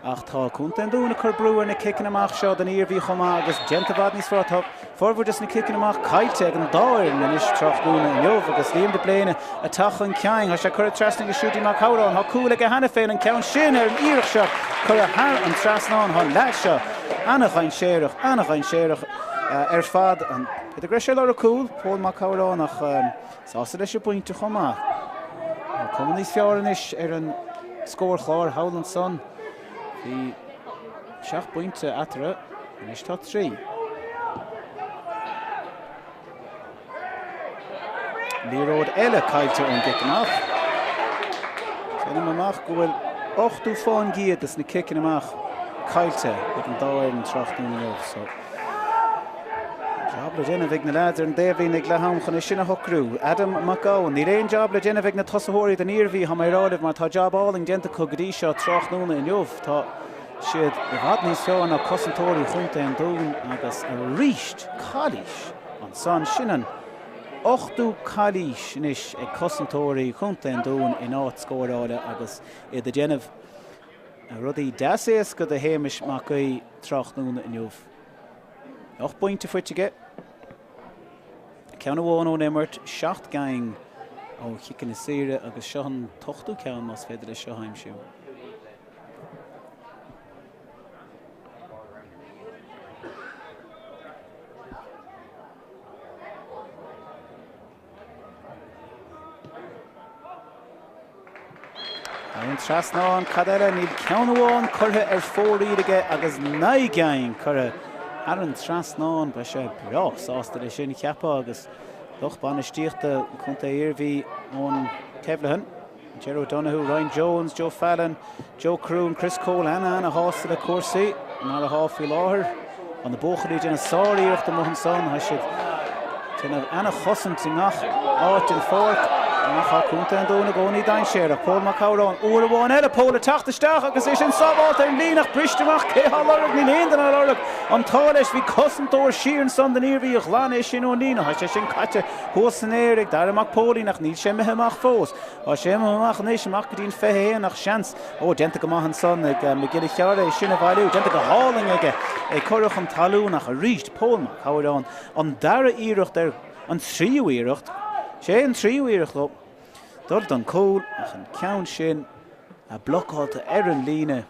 ach tá Contae an Dúin ag cur brú ar na ciceanna amach seo don Iarmhí chomh maith agus déanta i bhfad níos fearr. Tá formhór des na ciceanna amach caillte ag an dá fhoireann anois tráthnóna inniu agus Liam de Bléine ag teacht chun cinn. Tá sé curtha trasna ag Siúdí Mac Shamhráin. Tá cúl aige cheana féin an ceann sin ar an iarracht seo curtha thar an trasnán. Tá an leaid seo Ana-dhainséarach, ana-dhainséarach ar fad. B'fhéidir go raibh sé ag lorg cúl, Pól Mac Shamhráin, ach sásta leis an bpointe chomh maith. Tá cuma níos fearr anois ar an scórchlár thall ansan. Bhí 7 bpointe eatarthu, anois tá 3. Liathróid eile caillte ón gcic amach. Déanaim amach go bhfuil 80% des na ciceanna amach caillte ag an dá fhoireann tráthnóna inniu. So, jab le déanamh ag na leaids ar an dtaobhlíne ag leath am chun é sin a shocrú. Adam Mac Gabhann, níl aon jab le déanamh ag na tosaitheoirí don Iarmhí, tá mé ag rá libh, mar tá jab álainn déanta acu go dtí seo tráthnóna inniu. Tá siad i bhfad níos fearr ná cosantóirí Chontae an Dúin agus arís calaois. Ansan, sin an ochtú calaois anois ag cosantóirí Chontae an Dúin in áit scórála agus iad ag déanamh rudaí deas éasca do Shéamus Mac Aoidh tráthnóna inniu. 8 bpointe faighte aige, ceann amháin ón imirt, 7 gcinn ó chiceanna saora agus seo an t-ochtú ceann más féidir leis seo a aimsiú. Thar an trasnán, cad eile? Níl ceann amháin curtha ar fóraoil aige agus 9 gcinn curtha thar an trasnán. Beidh sé breá sásta leis sin, cheapfá, agus lucht bainistíochta Chontae Iarmhí Eoin Kevlihan. Ger O'Donoghue, Ryan Jones, Joe Fallon, Joe Caroon, Chris Cole, ana ana shásta le cúrsaí mar atá faoi láthair. Tá na buachaillí ag déanamh sár-iarracht amuigh ansan, tá siad ag déanamh ana-chosaint i ngach áit den pháirc. Ach tá Contae an Dúin i gcónaí dainséarach. Pól Mac Shamhráin, uair amháin eile, Pól ag teacht isteach agus é sin sábhálta ar an líne ach briste amach. Cé á lorg? Níl aon duine á lorg. An t-ádh leis, bhí cosantóir siar ansan don Iarmhí a ghlan é sin ón líne. Tá sé sin caite thuas san aer ag Dara Mac Póilín ach níl sé imithe amach fós. Tá sé imithe amach anois, amach go dtí an 21 ach seans. Ó, déanta go maith ansan ag Mac Giolla Chearra é sin a bhailiú. Déanta go hálainn aige, é curtha chun talún ach arís Pól Mac Shamhráin, an dara iarracht ar an tríú iarracht. Sé an tríú iarracht dó dul don cúl ach an ceann sin blocáilte ar an líne.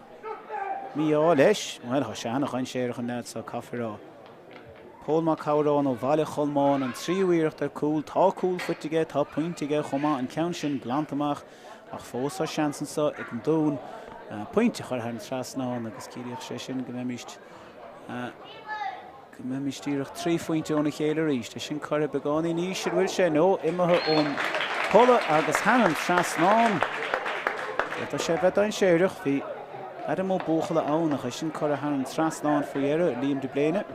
Mí-ádh leis. Bhuel, tá sé ana-dhainséarach an leaid seo, caithfear a rá. Pól Mac Cobhráin ó Bhaile Cholmáin, an tríú iarracht ar cúl. Tá cúl faighte aige, tá pointe aige chomh maith, an ceann sin glanta amach ach fós tá seans anseo ag an Dún pointe a chur thar an trasnán agus ciallaíodh sé sin go mbeimis go mbeimis díreach 3 phointe óna chéile arís. É sin curtha beagáinín íseal, bhfuil sé nó imithe ón polla agus thar an trasnán. D'fhéadfadh sé a bheith dainséarach. Bhí Adam Ó Buachalla ann ach é sin curtha thar an trasnán faoi dheireadh, Liam de Bléine.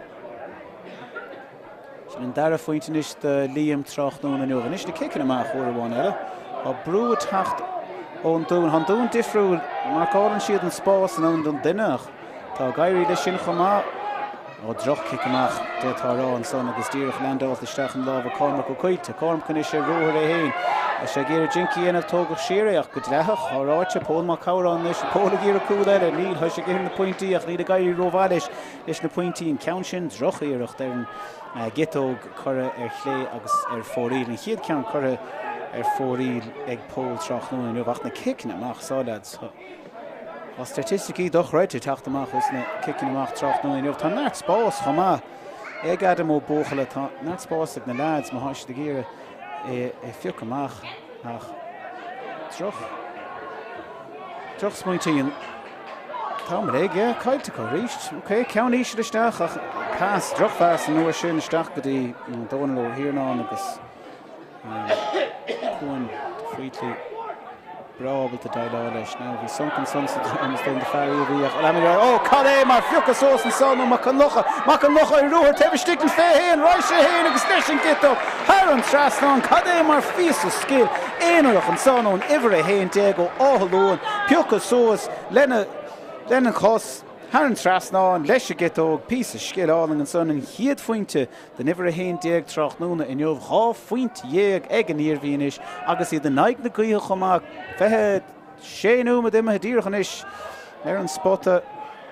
Sin an dara phointe anois do Liam tráthnóna inniu. Anois na ciceanna amach uair amháin eile. Tá brú ag teacht ón Dún. Tá an Dún difriúil. Marcálann siad an spás in ionad an duine ach tá ag éirí leis sin chomh maith. Ó droch-chic amach, d'fhéadfá a rá ansan agus díreach leaindeáilte isteach in lámha Cormac Ó Coillte. Cormac anois ar ruathar é féin. Tá sé ag iarraidh jink a dhéanamh, tógadh siar é ach go dleathach. Tá ráite, Pól Mac Cobhráin anois. Pól ag iarraidh cúl eile. Níl, tá sé ag iarraidh na pointí ach níl ag éirí rómhaith leis leis na pointí. An ceann sin, droch-iarracht ar an gciotóg curtha ar chlé agus ar fóraoil. An chéad ceann curtha ar fóraoil ag Pól tráthnóna inniu. Ach na ciceanna amach, so lads. Tá staitisticí dochreidte ag teacht amach os na ciceanna amach tráthnóna inniu. Tá neart spáis chomh maith ag Adam Ó Buachalla. Tá neart spáis ag na leaids má tá siad ag iarraidh é a phiocadh amach ach droch drochsmaointe an t-am uilig, yeah, caillte acu arís. Ok, ceann íseal isteach ach pas, drochphas an uair sin isteach go dtí Dónal Ó hIarnáin agus Cuan de Faoití breá ábalta déileáil leis. Now bhí sonc ansan sa drom is dóigh do fear Iarmhí ach lean mé Ó cad é mar phiocadh suas ansan ó Mac Con Locha! Mac Con Locha ar ruathar taobh istigh den 21 raghaidh sé féin agus leis an gciotóg thar an trasnán. Cad é mar phíosa scil aonarach ansan ón uimhir 11 ó Áth Luain piocadh suas lena lena chos thar an trasnán leis an gciotóg. Píosa scil álainn ansan an chéad phointe Don uimhir 11 tráthnóna inniu, 12 phointe ag an Iarmhí anois agus iad in aghaidh na gaoithe chomh maith. 26 nóiméad imithe díreach anois ar an spota.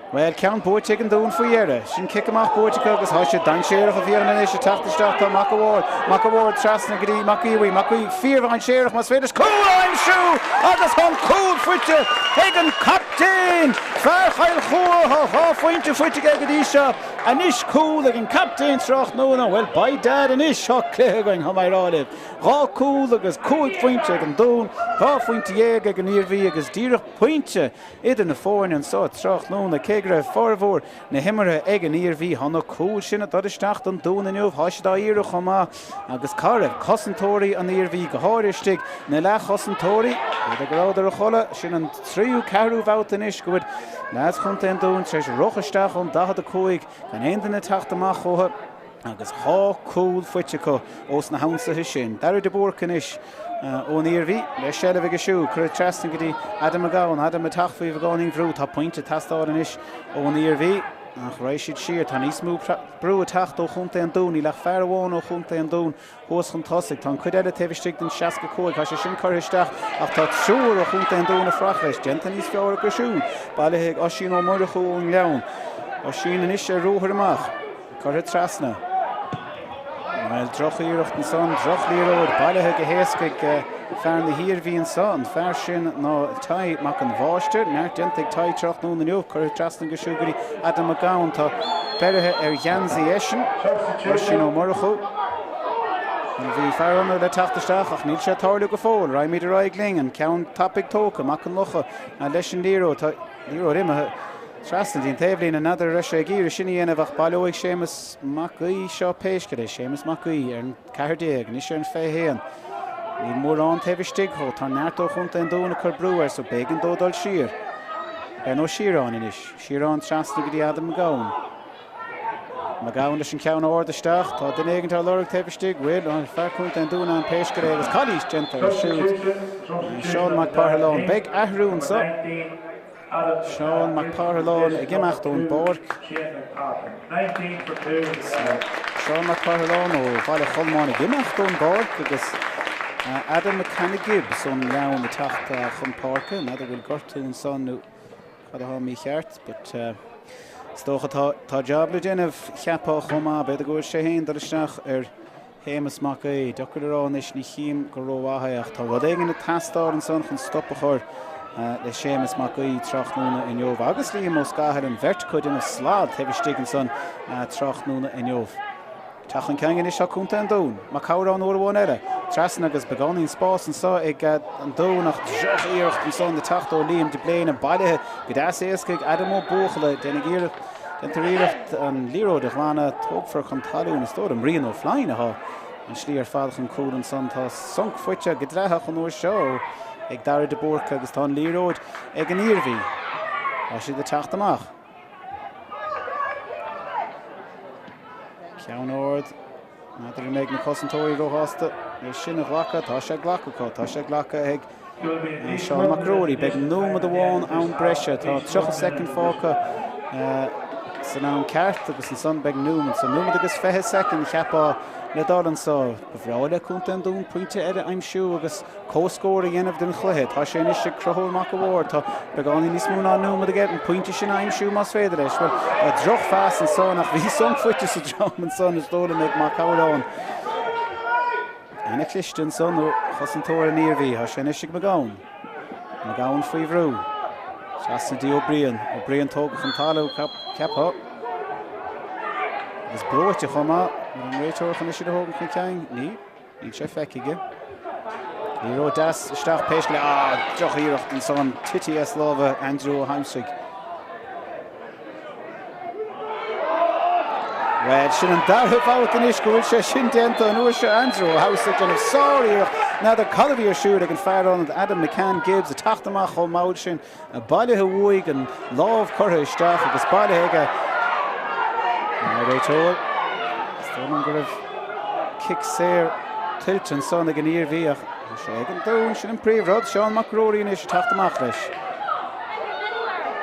Bhuel, ceann buaite ag an Dún faoi dheireadh. Sin cic amach buaite acu agus tá sé dainséarach a bhíonn anois ag teacht isteach. Tá Mac a' Bhaird, Mac a' Bhaird trasna go dtí Mac Aodha Bhuí. Mac Aodha fíordhainséarach más féidir leis cúl a aimsiú agus tá an cúl faighte ag an captaen! Fear Chill Chua, tá 2 phointe faighte aige go dtí seo. Anois cúl ag an captaen tráthnóna, bhuel by dad anois tá cluiche againn, tá mé ag rá libh. 2 cúl agus 5 phointe ag an Dún, 12 phointe ag an Iarmhí agus díreach pointe idir na foirne anseo tráthnóna. Cé go raibh formhór na himeartha ag an Iarmhí, tá na cúil sin ag dul isteach don Dún inniu, tá siad á iarraidh chomh maith agus cá raibh cosantóirí an Iarmhí, go háirithe istigh na leathchosantóirí, b'fhéidir go rabhadar a chodladh, sin an tríú, ceathrú babhta anois go bhfuil Leaids Chontae an Dúin tar éis rith isteach ón 45 gan aon duine teacht amach chucu agus 2 cúl faighte acu ós na hionsaithe sin. Darragh de Búrca anois ón Iarmhí le seilbh aige siúd. Curtha trasna go dtí Adam Mac Gabhann. Adam ag teacht faoi bheagáinín bhrú. Tá pointe ag teastáil anois ón Iarmhí ach raghaidh siad siar. Tá níos mó brú ag teacht ó Chontae an Dúin. Níl ach fear amháin ó Chontae an Dúin Thuas chun tosaigh, tá an cuid eile taobh istigh den 65. Tá sé sin curtha isteach ach tá triúr ó chontae an Dúin ag fuireach leis. Déanta níos fearr acu siúd. Bailithe ag Oisín Ó Murchú ón nGleann. Oisín anois ar ruathar amach. Curtha trasna. Bhuel, drochiarracht ansan, drochliathróid bailithe go héasca ag fear na hIarmhí anso. An fear sin ná Tadhg Mac an Mháistir. Neart déanta ag Tadhg tráthnóna inniu. Curtha trasna aige siúd go dtí Adam Mac Gabhann. Tá beirithe ar gheansaí eisean, Oisín Ó Murchú. Bhí fear ionair le teacht isteach ach níl sé ag tarlú go fóill. Raghaimid ar aghaidh linn. An ceann tapaidh tógtha. Mac an Locha leis an liathróid. Tá liathróid imithe trasna dtí an taobhlíne. N'fheadar an raibh sé ag iarraidh sin a dhéanamh ach baileoidh Séamus Mac Aoidh seo pé scéal é. Séamus Mac Aoidh ar an 14, anois ar an 21. Níl mórán taobh istigh dhó. Tá neart ó chontae an Dúin ag cur brú air so b'éigean dó dul siar. Ben Ó Siaráin anois. Siarán trasna go dtí Adam Mac Gabhann. Mac Gabhann leis an ceann ard isteach. Tá duine éigin á lorg taobh istigh. Bhfuil an fear contae an Dúin ann pé scéal é agus calaois déanta air siúd. Seán Mac Parthalán. Beidh athrú anseo. Seán Mac Parthalán ag imeacht ón bpáirc. Seán Mac Parthalán ó Bhaile Cholmáin ag imeacht ón bpáirc agus Adam McCanna Gibbs ón nGleann ag teacht chun páirce. N'fheadar bhfuil gortú ansan nó Cad atá mícheart? But is dócha tá tá jab le déanamh cheapfá chomh maith. B'fhéidir go bhfuil sé féin dul isteach ar Shéamus Mac Aoidh. Deacair a rá anois, ní chím go rómhaith é ach tá rud éigin ag teastáil ansan chun stop a chur le Séamus Mac Aoidh tráthnóna inniu. Agus Liam Ó Scathail, an bheirt acu ag déanamh slad taobh istigh ansan tráthnóna inniu. Teacht chun cinn anois tá Contae an Dúin. Mac Shamhráin uair amháin eile. Trasna agus beagáinín spás anseo ag an Dún ach droch-iarracht ansan ag teacht ó Liam de Bléine bailithe go deas éasca ag Adam Ó Buachalla. Déantar iarracht an liathróid a ghlanadh. Tógfar chun talún is dóigh liom Rian Ó Floinn atá an slí ar fad chun cúil ansan. Tá sonc faighte go dleathach an uair seo ag Dara de Búrca agus tá an liathróid ag an Iarmhí. Tá siad ag teacht amach. Ceann ard. N'fheadar an mbeidh na cosantóirí róshásta é sin a ghlacadh. Tá sé glactha acu. Tá sé glactha ag Seán Mac Ruairí. Beidh nóiméad amháin am breise. Tá 30 soicind fágtha san am ceart agus ansan beidh nóiméad. So nóiméad agus 20 soicind cheapfá le dul anso. Ba bhreá le Contae an Dúin pointe eile a aimsiú agus comhscór a dhéanamh den chluiche. Tá sé anois ag Conchúr Mac a' Bhaird. Tá beagáinín níos mó ná nóiméad aige an pointe sin a aimsiú más féidir leis. Bhuel, tá drochphas ansan ach bhí sonc faighte sa dream ansan is dóigh liom ag Mac Shamhráin. Ana-chliste ansan ó chosantóir an Iarmhí. Tá sé anois ag Mac Gabhann. Mac Gabhann faoi bhrú. Trasna dtí Ó Briain. Ó Briain tógtha chun talún, ceapfá. Agus breoite chomh maith. An réiteoir chun é sin a thógaint chun cinn? Ní. Níl sé feicthe aige. Liathróid deas isteach pé scéal é. Ah, droch-iarracht ansan tite as lámha Aindriú Ó hAmhsaigh. Bhuel, sin an dara babhta anois go bhfuil sé sin déanta an uair seo Aindriú Ó hAmhsaigh ag déanamh sár-iarracht. N'fheadar cad a bhí ar siúl ag an fear ionaid Adam McCann Gibbs ag teacht amach chomh mall sin. Bailithe uaidh, an lámh curtha isteach agus bailithe aige. An réiteoir. Is dóigh liom go raibh cic saor tuillte ansan ag an Iarmhí ach tá sé ag an Dún, sin an príomhrud. Seán Mac Ruairí anois ag teacht amach leis.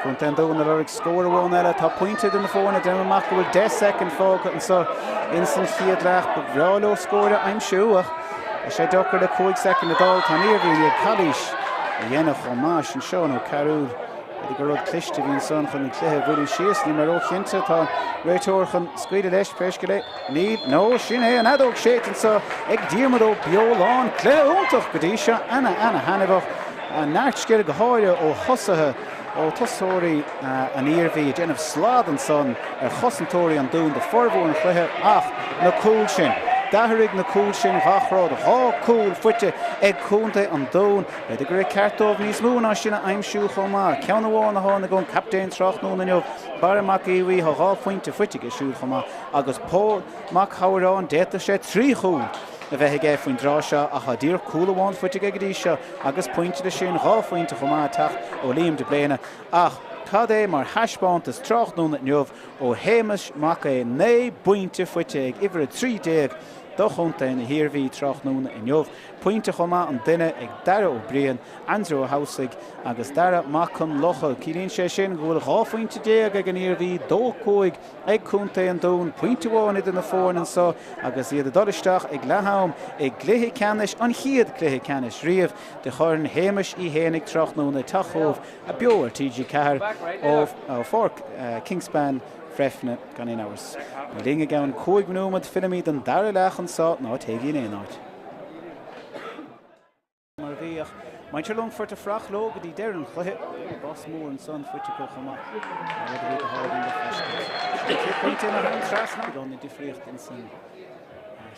Contae an Dúin ag lorg scór amháin eile. Tá pointe idir na foirne. Déanaim amach go bhfuil 10 soicind fágtha anseo ins an chéad leath. Ba bhreá leo scór a aimsiú ach Tá sé deacair le 5 soicind le dul. Tá an Iarmhí i ndiaidh calaois a dhéanamh chomh maith sin Seán Ó Cearúil. B'fhéidir gur rud cliste a bhí ansan chun an cluiche a mhoilliú síos. Níl mé róchinnte. Tá an réiteoir chun scaoileadh leis pé scéal é. Níl. No, sin é an fheadóg séidte anseo ag Diarmuid Ó Beoláin. Cluiche iontach go dtí seo. Ana, ana thaitneamhach. Neart scil go háirithe ó thosaithe. ó thosóirí an Iarmhí ag déanamh slad ansan ar chosantóirí an Dúin do formhór an chluiche ach na cúil sin. D'athraigh na cúil sin gach rud. 2 cúl faighte ag contae an Dúin. B'fhéidir go raibh ceart dóibh níos mó ná sin a aimsiú chomh maith. Ceann amháin a tháinig ón captaen tráthnóna inniu, Barra Mac Aodha Bhuí. Tá 2 phointe faighte aige siúd chomh maith agus Pól Mac Shamhráin, d'fhéadfadh sé 3 chúl a bheith aige faoin dtráth seo ach tá díreach cúl amháin faighte aige go dtí seo agus pointe leis sin, 2 phointe chomh maith ag teacht ó Liam de Bléine. Ach cad é mar thaispeántas tráthnóna inniu ó Shéamus Mac Aodha, 9 bpointe faighte ag uimhir 13 do chontae na hIarmhí tráthnóna inniu. Pointe chomh maith an duine ag Darragh Ó Briain, Aindriú Ó hAmhsaigh agus Dara Mac Con Locha. Ciallaíonn sé sin go bhfuil 12 phointe ag an Iarmhí, 2-5 ag contae an Dúin, pointe amháin idir na foirne anseo agus iad ag dul isteach ag leath-am i gcluiche ceannais, an chéad chluiche ceannais riamh de Chorn Shéamais Uí Fhéinigh tráthnóna ag teacht chugaibh beo ar TG4 ó Pháirc Kingspan Bhreifne gan aon amhras. Bí linn i gceann 5 nóiméad, fillimid don dara leath anseo, ná téigí in aon áit. Mar a bhí, ach muintir Longfoirt ag fuireach leo go dtí deireadh an chluiche. Bás mór ansan faighte acu chomh maith. Rud a bhí go hálainn le feiscint. Sin an pointe ina thar an trasnán. Beagán de difríocht insan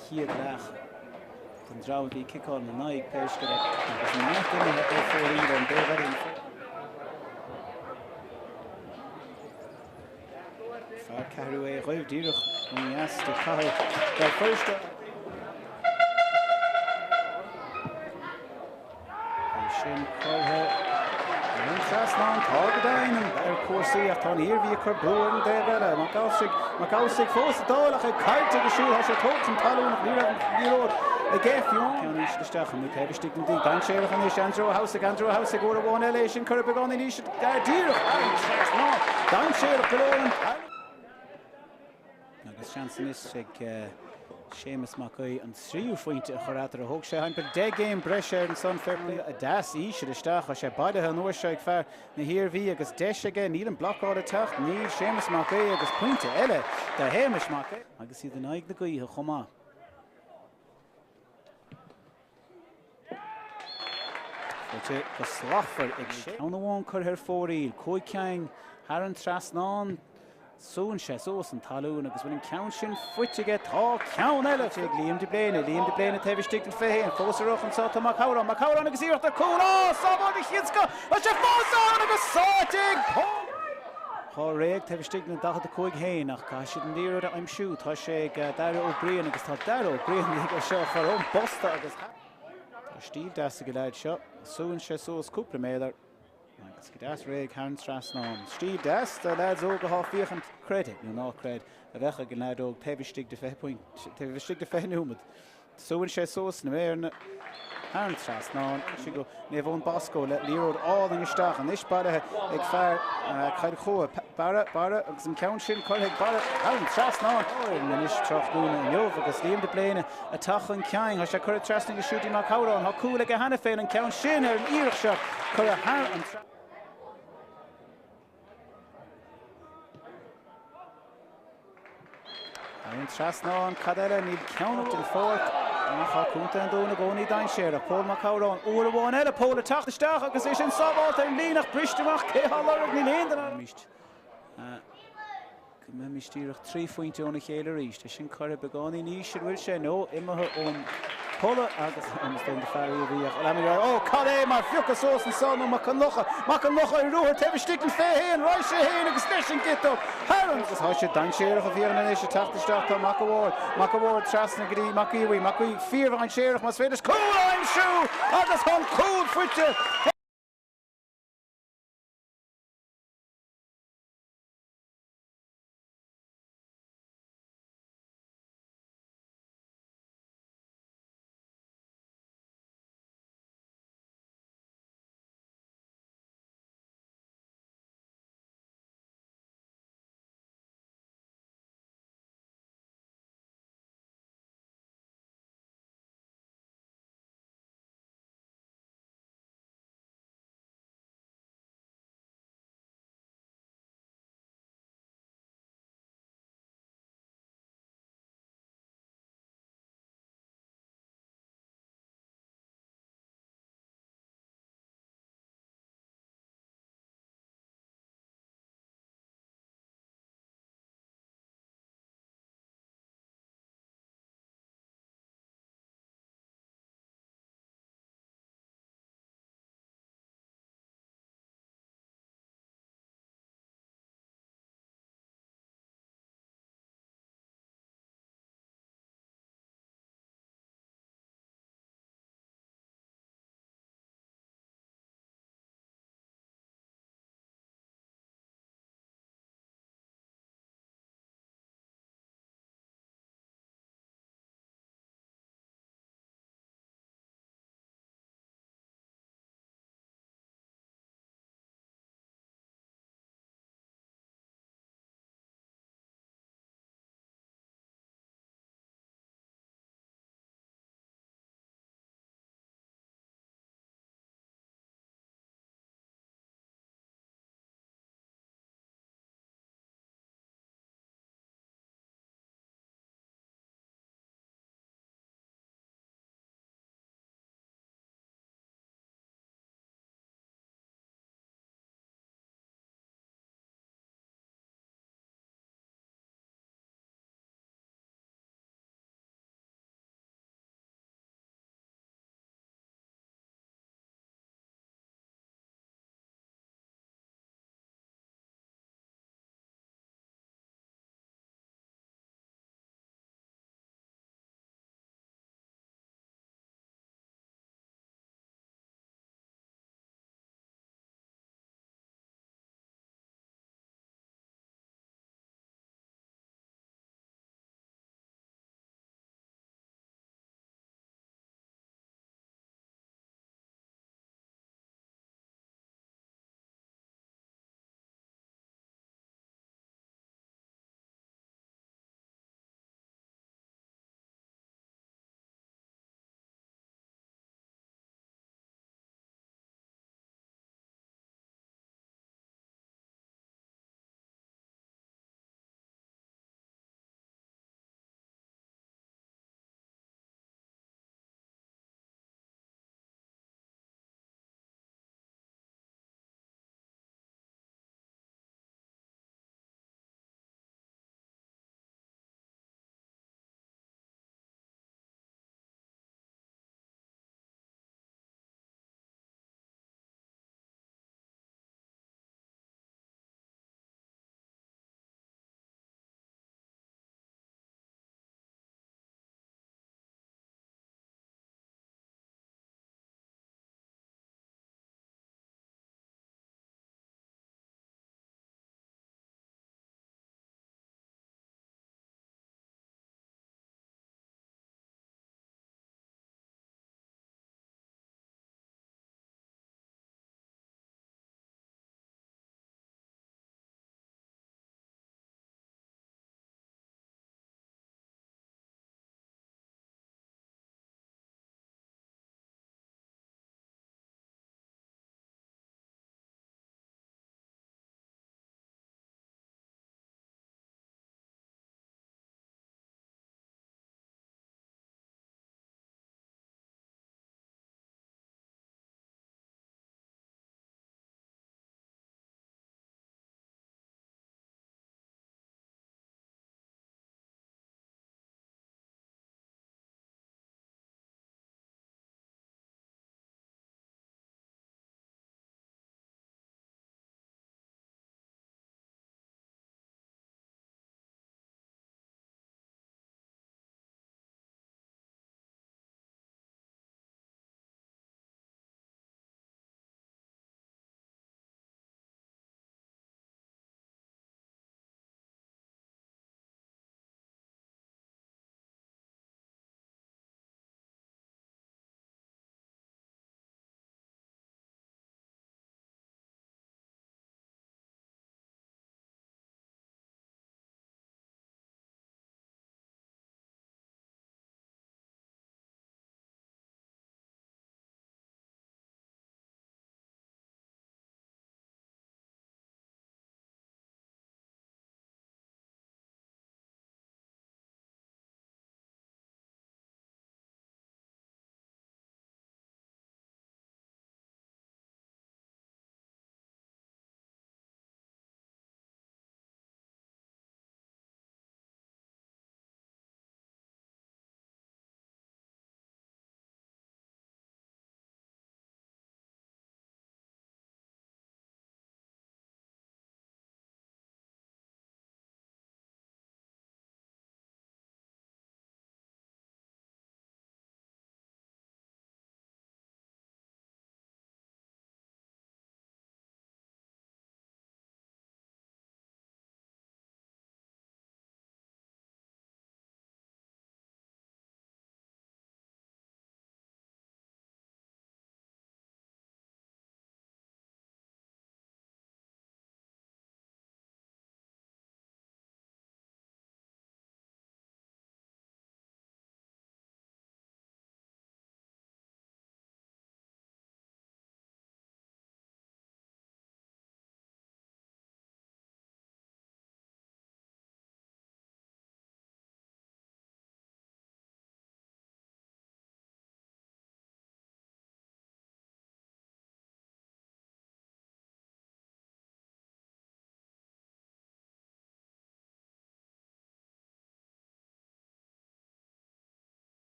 chéad leath don dream a bhí ag ciceáil ina n-aghaidh, pé scéal é. Agus neart imithe ar fóraoil ar an dtaobh eile den pháirc. Fear ceathrú é dhoibh díreach ó dheas de chathair Bhéal Feirste. É sin curtha ar an trasnán. Tá go deimhin ar cúrsaí ach tá an Iarmhí ag cur brú ar an dtaobh eile. Mac Amhsaigh, Mac Amhsaigh fós ag dul ach é caillte aige siúd. Tá sé tógtha chun talún ach ní raibh an liathróid aige fiú. Ceann íseal isteach amuigh taobh istigh den díon. Dainséarach anois Aindriú Ó hAmhsaigh, Aindriú Ó hAmhsaigh uair amháin eile é sin curtha beagáinín íseal. Díreach thar an trasnán. Dainséarach go leor an t-am. Agus seans anois ag Séamus Mac Aoidh an tríú phointe a chur eatarthu. Thóg sé thimpeall 10 gcéim breise air ansan. Fair play deas íseal isteach. Tá sé bailithe an uair seo ag fear na hIarmhí agus deis aige. Níl an blocáil ag teacht. Níl Séamus Mac Aoidh agus pointe eile do Shéamus Mac Aoidh. Agus iad in aghaidh na gaoithe chomh maith. Faighte go slachtmhar ag sé. Ceann amháin curtha ar fóraoil, 5 cinn thar an trasnán. Súnn sé suas an talún agus bhfuil an ceann sin faighte aige? Tá ceann eile ag Liam de Bléine. Liam de Bléine taobh istigh den 21. Fós ar rith anseo tá Mac Shamhráin. Mac Shamhráin agus iarracht ar chúl. Á! Sábháil de chéad scoth! Tá sé fós ann agus sáite ag Paul! Dháréag taobh istigh den 45 féin ach caithfidh siad an liathróid a aimsiú. Tá sé ag Daire Ó Briain agus tá Daire Ó Briain ag é seo a chur ón bposta agus tá stíl deas ag an leaid seo. Súnn sé suas cúpla méadar. Agus go deas réidh thar an trasnán. Stíl deas do leaids óga atá ag féachaint, creid é nó ná creid, a bheadh ag an leaid óg taobh istigh de 20 pointe, taobh istigh de 20 nóiméad. Súnn sé suas na méireanna thar an trasnán. Sin go Naomh Eoin Bosco le liathróid álainn isteach. Anois bailithe ag fear Chill Chua. Barra, Barra agus an ceann sin curtha ag Barra thar an trasnán. Anois tráthnóna inniu agus Liam de Bléine Ag teacht chun cinn, tá sé curtha trasna ag Siúdí Mac Shamhráin. Tá cúl aige cheana féin, an ceann sin ar an iarracht seo curtha thar an trasnán. Thar an trasnán, cad eile? Níl ceann den pháirc ach tá contae an Dúin i gcónaí dainséarach. Pól Mac Shamhráin, uair amháin eile, Pól ag teacht isteach agus é sin sábháilte ar an líne ach briste amach cé á lorg? Níl aon duine. Go mbeimis díreach 3 phointe óna chéile arís. É sin curtha beagáinín íseal, bhfuil sé, nó imithe ón polla agus is dóigh do fear í a bhí ach leanfaidh ar Ó, cad é mar phiocadh suas anso nó Mac Con Locha, Mac Con Locha i ruathar taobh istigh den 21, raghaidh sé féin agus leis an gciotóg thar an agus tá sé dainséarach a bhíonn anois ag teacht isteach tá Mac a' Bhaird, Mac a' Bhaird trasna go dtí Mac Aodha, Mac Aodha fíordhainséarach más féidir cúl a aimsiú agus tá an cúl faighte.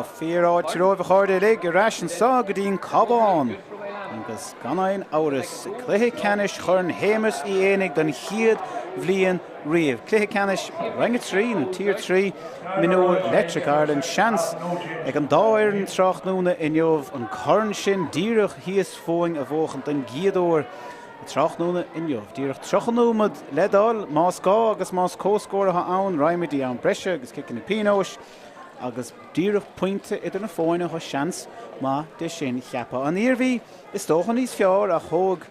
Tá fíorfháilte romhaibh a chairde uilig ar ais anseo go dtí an Cabhán agus gan aon amhras, cluiche ceannais Chorn Shéamuis Uí Éanaigh don chéad bhliain riamh. Cluiche ceannais Roinn 3 nó Tier 3 Mionúr Electric Ireland. Seans ag an dá fhoireann tráthnóna inniu an corn sin díreach thíos fúinn a bhuachan don gcéad uair tráthnóna inniu. Díreach 30 nóiméad le dul, más gá agus más comhscór atá ann, raghaimid i am breise agus ciceanna pionóis agus díreach pointe idir na foirne, tá seans maith de sin cheapfá. An Iarmhí is dócha níos fearr ach thóg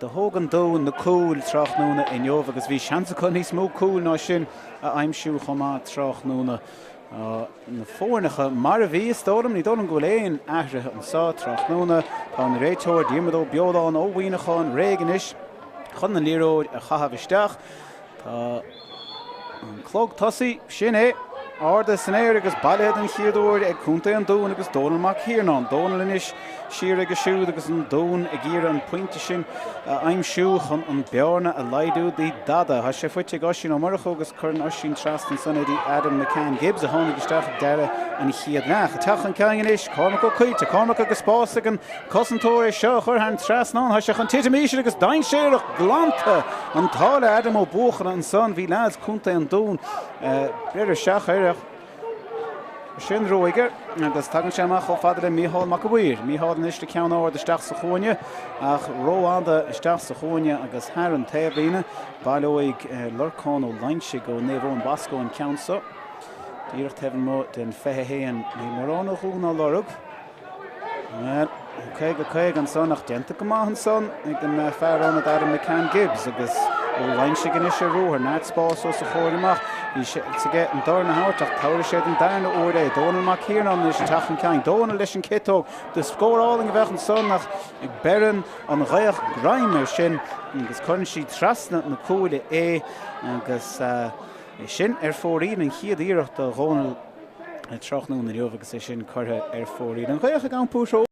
do thóg an Dún na cúil tráthnóna inniu agus bhí seans acu níos mó cúil ná sin a aimsiú chomh maith tráthnóna. Na foirneacha mar a bhí, is dóigh liom, ní dóigh liom go bhfuil aon athruithe anseo tráthnóna. Tá an réiteoir Diarmuid Ó Beoláin ó Mhuineachán réidh anois chun an liathróid a chaitheamh isteach. Tá an clog tosaigh, sin é, ardaithe san aer agus bailithe den chéad uair ag Contae an Dúin agus Dónal Mac Thiarnáin. Dónal anois siar aige siúd agus an Dún ag iarraidh an pointe sin a aimsiú chun an bearna a laghdú dtí dada. Tá sé faighte ag Oisín Ó Murchú agus cuireann Oisín trasna ansan é dtí Adam McCann Gibbs a tháinig isteach ag deireadh an chéad leath. Ag teacht chun cinn anois, Cormac Ó Coillte. Cormac agus spás ag an cosantóir é seo a chur thar an trasnán. Tá sé chun titim íseal agus dainséarach glanta an t-ádh le Adam Ó Buachalla ansan. Bhí leaids Contae an Dúin breithe isteach air ach sin ruaig air agus tagann sé amach chomh fada le Mícheál Mac a' Mhaoir. Mícheál anois le ceann ard isteach sa chúinne ach rófhada isteach sa chúinne agus thar an taobhlíne. Baileoidh Lorcán Ó Loingsigh ó Naomh Eoin Bosco an ceann seo. Díreach taobh amuigh den 21. Níl mórán ó Dhún á lorg. Bhuel, 50-50 ansan ach déanta go maith ansan ag an fear ionaid Adam McCann Gibbs agus Ó Loingsigh anois ar ruathar, neart spáis os a chomhair amach. Bhí seans aige an dorn a thabhairt ach tabharfaidh sé den darna huair é. Dónal Mac Thiarnáin anois ag teacht chun cinn. Dónal leis an ciotóg. Do scór álainn a bheadh ansan ach beireann an ghaoth greim air sin agus cuireann sí trasna na cuaille é agus é sin ar fóraoil an chéad iarracht do Dhónal tráthnóna inniu agus é sin curtha ar fóraoil. An ghaoth ag iompú treo.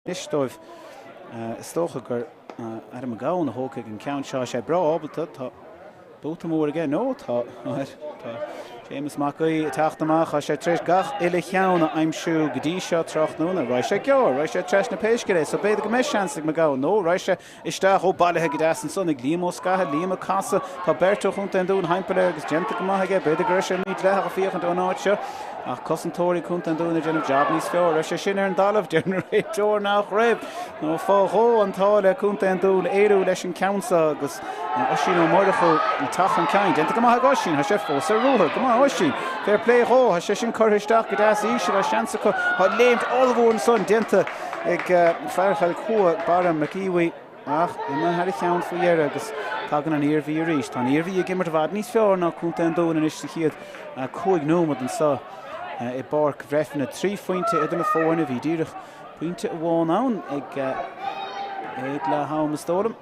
Anois dóibh. Is dócha gur Adam McGowan a thógfaidh an ceann seo. Tá sé breá ábalta. Tá búta mór aige. Nó tá, tá. Séamus Mac Aoidh ag teacht amach, tá sé tar éis gach uile cheann a aimsiú go dtí seo tráthnóna. Raghaidh sé gearr, raghaidh sé trasna pé scéal é, so b'fhéidir go mbeidh seans ag Mac Gabhann, nó raghaidh sé isteach, ó bailithe go deas ansan ag Liam Ó Scathail, Liam ag casadh, tá beirt ó Chontae an Dúin thimpeall air agus déanta go maith aige, b'fhéidir go raibh sé mídhleathach ag féachaint ón áit seo, ach cosantóirí Chontae an Dúin ag déanamh jab níos fearr. Raibh sé sin ar an dtalamh, deir an réiteoir nach raibh, nó fá dhó an t-ádh le Contae an Dúin éalú leis an ceann seo agus. Oisín Ó Murchú ag teacht chun cinn. Déanta go maith ag Oisín. Tá sé fós ar ruathar. Go maith Oisín. Fair play dhó. Tá sé sin curtha isteach go deas íseal. Tá seans acu. Tá léimt ollmhór ansan déanta ag fear Chill Chua, Barra McEvoy, ach imithe thar a cheann faoi dheireadh agus tagann an Iarmhí arís. Tá an Iarmhí ag imirt i bhfad níos fearr ná Contae an Dúin anois sa chéad 5 nóiméad anseo i bPáirc Bhreifne. 3 phointe idir na foirne. Bhí díreach pointe amháin ann ag leath am is dóigh liom.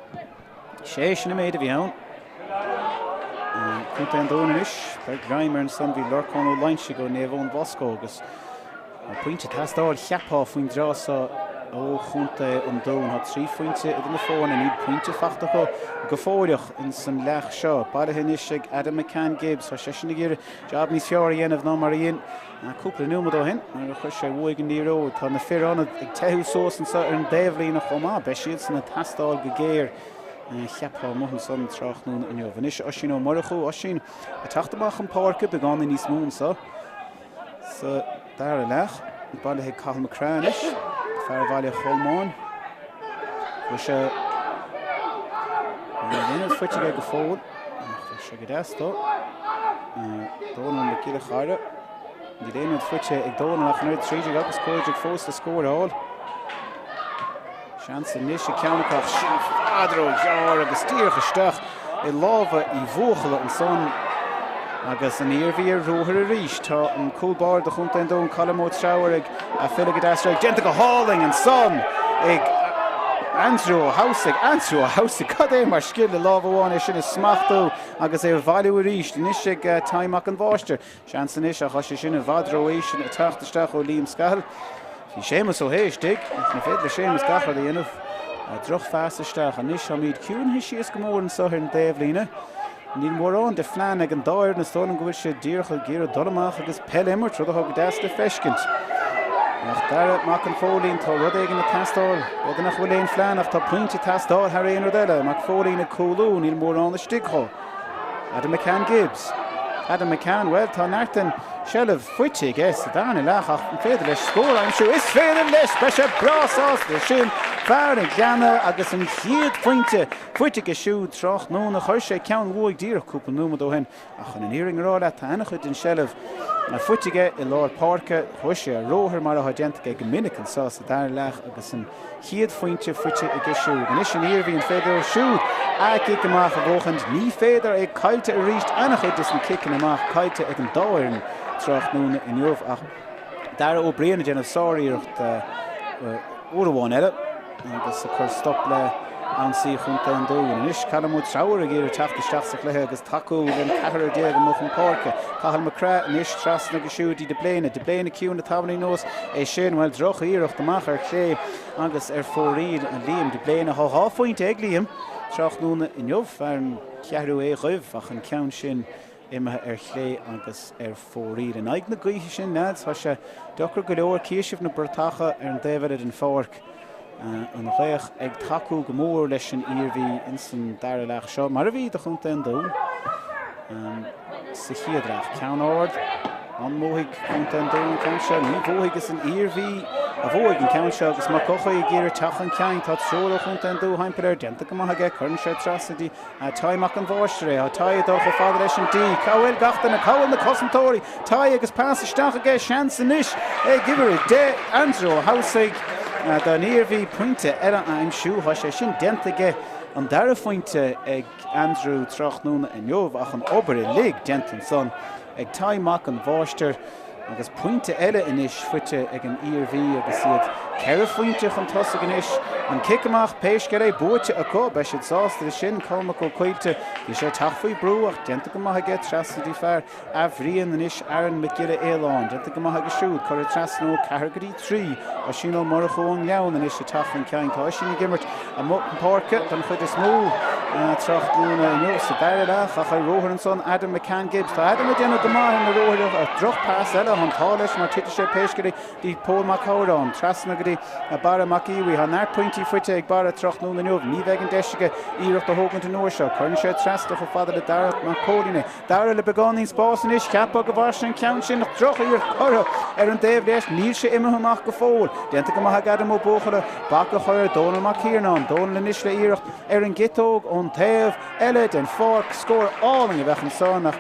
Sé sin an méid a bhí ann. Contae an Dúin anois, beir greim air ansan, bhí Lorcán Ó Loingsigh ó Naomh Eoin Bosco agus pointe ag teastáil cheapfá faoin dtráth seo ó Chontae an Dúin. Tá 3 phointe idir na foirne, níl pointe fachta acu go fóilleach ins an leath seo. Bailithe anois ag Adam McCann Gibbs, tá seisean ag iarraidh jab níos fearr a dhéanamh ná mar a dhein cúpla nóiméad ó shin nuair a chuir sé uaidh an liathróid. Tá na fir ionaid ag teitheadh suas anseo ar an dtaobhlíne chomh maith. Beidh siadsan ag teastáil go géar, cheapfá, amuigh ansan tráthnóna inniu. Anois Oisín Ó Murchú, Oisín ag teacht amach chun páirce, beagáinín níos mó anseo sa dara leath. Bailithe ag Cathal McCraith anois, fear Bhaile Cholmáin. Bhfuil sé Níl aon rud faighte aige go fóill. Ach bhí sé go deas dó. Dónal Mac Giolla Chara. Níl aon rud faighte ag Dónal ach an oiread 13 agus 15 fós le scóráil. Seans anois ag ceann acu ach sin i bhfad róghearr agus díreach isteach i lámha Uí Bhuachalla ansan. Agus an Iarmhí ar ruathar arís. Tá an cúl báire do Chontae an Dúin, Colm Ó Treabhair, ag filleadh go deas réidh. Déanta go hálainn ansan ag Andrew Ó hAmhsaigh. Andrew Ó hAmhsaigh, cad é mar scil le lámh amháin é sin a smachtú agus é a bhailiú arís. Anois ag Tadhg Mac an Mháistir. Seans anois ach tá sé sin i bhfad ró-íseal ag teacht isteach ó Liam Scahill. Bhí Séamus Ó hAodha istigh, ach ní féidir le Séamus gach rud a dhéanamh. Drochphas isteach. Anois táimid ciúnaithe síos go mór anseo ar an dtaobhlíne. Níl mórán de phlean ag an dá fhoireann, is dóigh liom go bhfuil siad díreach ag iarraidh dul amach agus peil a imirt, rud atá go deas le feiscint. Ach Dara Mac an Phóilín, tá rud éigin ag teastáil. B'fhéidir nach bhfuil aon phlean ach tá pointe ag teastáil thar aon rud eile. Mac Phóilín ag cúlú, níl mórán istigh dhó. Adam McCann Gibbs. Adam McCann, bhuel, tá neart den seilbh faighte aige sa darna leath ach an féidir leis scór a aimsiú? Is féidir leis! Beidh sé breá sásta leis sin. Fear an Ghleanna agus an chéad phointe faighte aige siúd tráthnóna. Chuir sé ceann uaidh díreach cúpla nóiméad ó shin ach chun an fhírinne a rá leat, tá an-chuid den seilbh faighte aige i lár páirce. Chuaigh sé ar ruathar mar atá déanta aige go minic anseo sa dara leath agus an chéad phointe faighte aige siúd. Anois an Iarmhí, an féidir leo siúd a gcic amach a bhuachaint? Ní féidir, é caillte arís. An-chuid des na ciceanna amach caillte ag an dá fhoireann tráthnóna inniu ach Dara Ó Briain ag déanamh sáriarracht uair amháin eile agus ag cur stop le ionsaí Chontae an Dúin. Anois Callum Ó Treabhair ag iarraidh teacht isteach sa chluiche agus tacú len ceathrar amuigh chun páirce. Cathal McCraith anois trasna go siúd dtí De Bléine. De Bléine ciúin le tamaillín anuas. É sin, bhuel, droch-iarracht amach ar chlé agus ar fóraoil Liam De Bléine. Tá 2 phointe ag Liam tráthnóna inniu, fear an Cheathrú Dhuibh, ach an ceann sin imithe ar chlé agus ar fóraoil. In aghaidh na gaoithe sin, leaids, tá sé deacair go leor. Cífidh sibh na bratacha ar an dtaobh eile den pháirc. An ghaoth ag tacú go mór leis an Iarmhí ins an dara leath seo, mar a bhí do Chontae an Dúin sa chéad leath. Ceann ard, an mbuafaidh Contae an Dúin an ceann seo? Ní bhuafaidh, is an Iarmhí a bhuafaidh an ceann seo agus Mac Eochaidh ag iarraidh teacht chun cinn. Tá triúr ó Chontae an Dúin thimpeall air, déanta go maith aige, cuireann sé trasna dtí Tadhg Mac an Mháistir é. Tá Tadhg ag dul chomh fada leis an D. Cá bhfuil gach duine? Cá bhfuil na cosantóirí? Tadhg agus pas isteach aige. Seans anois ag uimhir 10, Andrew Ó hAmhsaigh don Iarmhí pointe eile a aimsiú. Tá sé sin déanta aige, an dara phointe ag Andrew tráthnóna inniu ach an obair uilig déanta ansan ag Tadhg Mac an Mháistir. Agus pointe eile anois faighte ag an Iarmhí agus iad 4 phointe chun tosaigh anois. An cic amach, pé scéal é, buaite acu. Beidh siad sásta leis sin. Cormac Ó Coillte, bhí sé ag teacht faoi brú ach déanta go maith aige trasna dtí fear Athbhriain anois, Aaron Mac Giolla Fhaoláin. Déanta go maith aige siúd. Curtha trasna ó 4 go dtí 3. Oisín Ó Murchú ón nGleann anois ag teacht chun cinn. Tá Oisín ag imirt amuigh an páirce don chuid is mó tráthnóna inniu sa dara leath ach ar ruathar ansan Adam McCann Gibbs. Tá Adam ag déanamh go maith ar na ruathair ach droch pas eile an t-ádh leis mar titfidh sé pé scéal é dtí Pól Mac Shamhráin trasna go dtí Barra Mac Aodha. Tá neart pointí faighte ag Barra tráthnóna inniu. Ní bheidh an deis aige iarracht a thógaint an uair seo. Cuireann sé trasna chomh fada le Dara Mac Póilín é. Dara le beagáinín spáis anois, cheapfá go bhfuair sé an ceann sin ach drochiarracht curtha ar an dtaobh leis, níl sé imithe amach go fóill. Déanta go maith ag Adam Ó Buachalla bac a chur ar Dónal Mac Thiarnáin. Dónal anois le iarracht ar an gciotóg ón taobh eile den pháirc. Scór álainn a bheadh ansan ach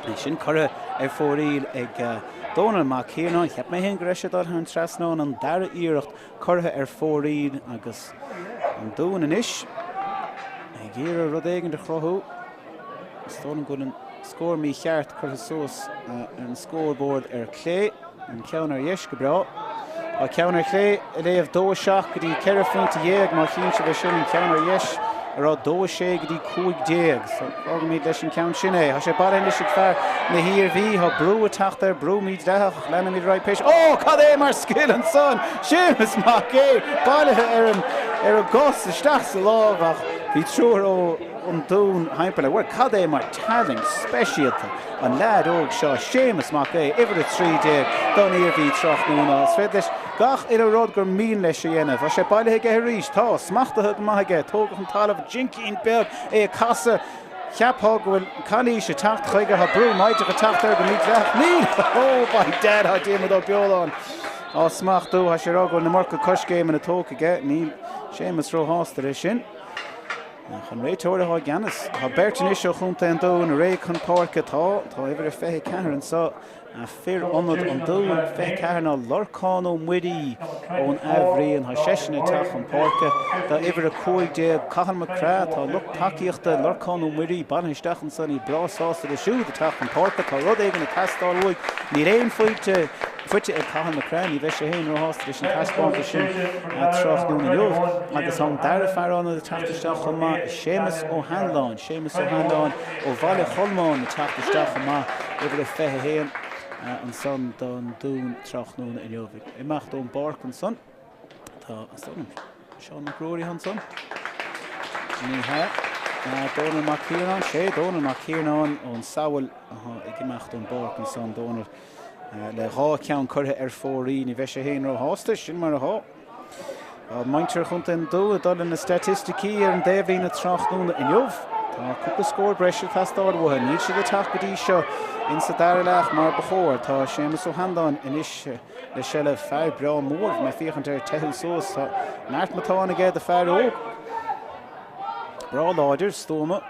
é sin curtha ar fóraoil ag Dónal Mac Thiarnáin. Cheap mé féin go raibh sé ag dul thar an trasnán, an dara iarracht curtha ar fóraoil agus an Dún anois ag iarraidh rud éigin a chruthú. Is dóigh liom go bhfuil an scór mícheart curtha suas ar an scoreboard ar clé, an ceann ar dheis go breá. Tá ceann ar chlé ag léamh 2 7 go dtí 14 phointe, má chíonn sibh é sin, an ceann ar dheis ag rá 2 6 go dtí 15. So fágfaimid leis an ceann sin é. Tá sé bailithe anois ag fear na hIarmhí, tá brú ag teacht air, brú mídhleathach ach leanfaimid ar aghaidh pé. Ó, cad é mar scil ansan! Séamus Mac Aodha bailithe ar an ar an gcos isteach sa lámh ach bhí triúr ó an Dún thimpeall air. Bhuel, cad é mar tallann speisialta an leaid óg seo, Séamus Mac Aodha, uimhir 13 don Iarmhí tráthnóna. Is féidir leis gach uile rud gur mian leis a dhéanamh. Tá sé bailithe aige arís. Tá, smachtaithe go maith aige. Tógadh an talamh, jincín beag, é ag casadh. Cheapfá go bhfuil calaois ag teacht chuige. Tá brú maighdeach ag teacht air go mídhleathach. Níl! Oh, by dad, tá Diarmuid Ó Beoláin á smachtú. Tá sé ag rá go bhfuil an iomarca coiscéimeanna tógtha aige. Níl Séamus róshásta leis sin. Ach an réiteoir atá i gceannas. Tá beirt anois ó Chontae an Dúin réidh chun páirce. Tá, tá uimhir a 24 anseo, fir ionad an Dúin, 24 ná Lorcán Ó Muirí ón Athbhriain. Tá seisean ag teacht chun páirce. Tá uimhir a 15, Cathal Mac Craith. Tá lucht tacaíochta Lorcán Ó Muirí bailithe isteach ansan, iad breá sásta leis siúd ag teacht chun páirce. Tá rud éigin ag teastáil uaidh. Níl aon phointe. faighte ag Cathal Mac Craith. Ní bheidh sé féin róshásta leis an taispeántas sin tráthnóna inniu. Agus tá an dara fear ionaid ag teacht isteach chomh maith, Séamus Ó hAnláin. Séamus Ó hAnláin ó Bhaile Cholmáin ag teacht isteach chomh maith, uimhir a 21 ansan don Dún tráthnóna inniu. Ag imeacht ón bpáirc ansan tá, is dóigh liom, Seán Mac Ruairí ansan. Ní hea. Dónal Mac Thiarnáin, sé Dónal Mac Thiarnáin ón Sabhall atá ag imeacht ón bpáirc ansan. Dónal. Le 2 cheann curtha ar fóraoil, ní bheidh sé féin róshásta, sin mar atá. Tá muintir Chontae an Dúin ag dul le na staitisticí ar an dtaobhlíne tráthnóna inniu. Tá cúpla scór breise ag teastáil uathu. Níl siad ag teacht go dtí seo in sa dara leath mar ba chóir. Tá Séamus Ó hAndáin anois le seilbh. Fear breá mór, bhí mé ag féachaint air teitheadh suas. Tá neart matáin aige do fear óg. Breá láidir, stuama.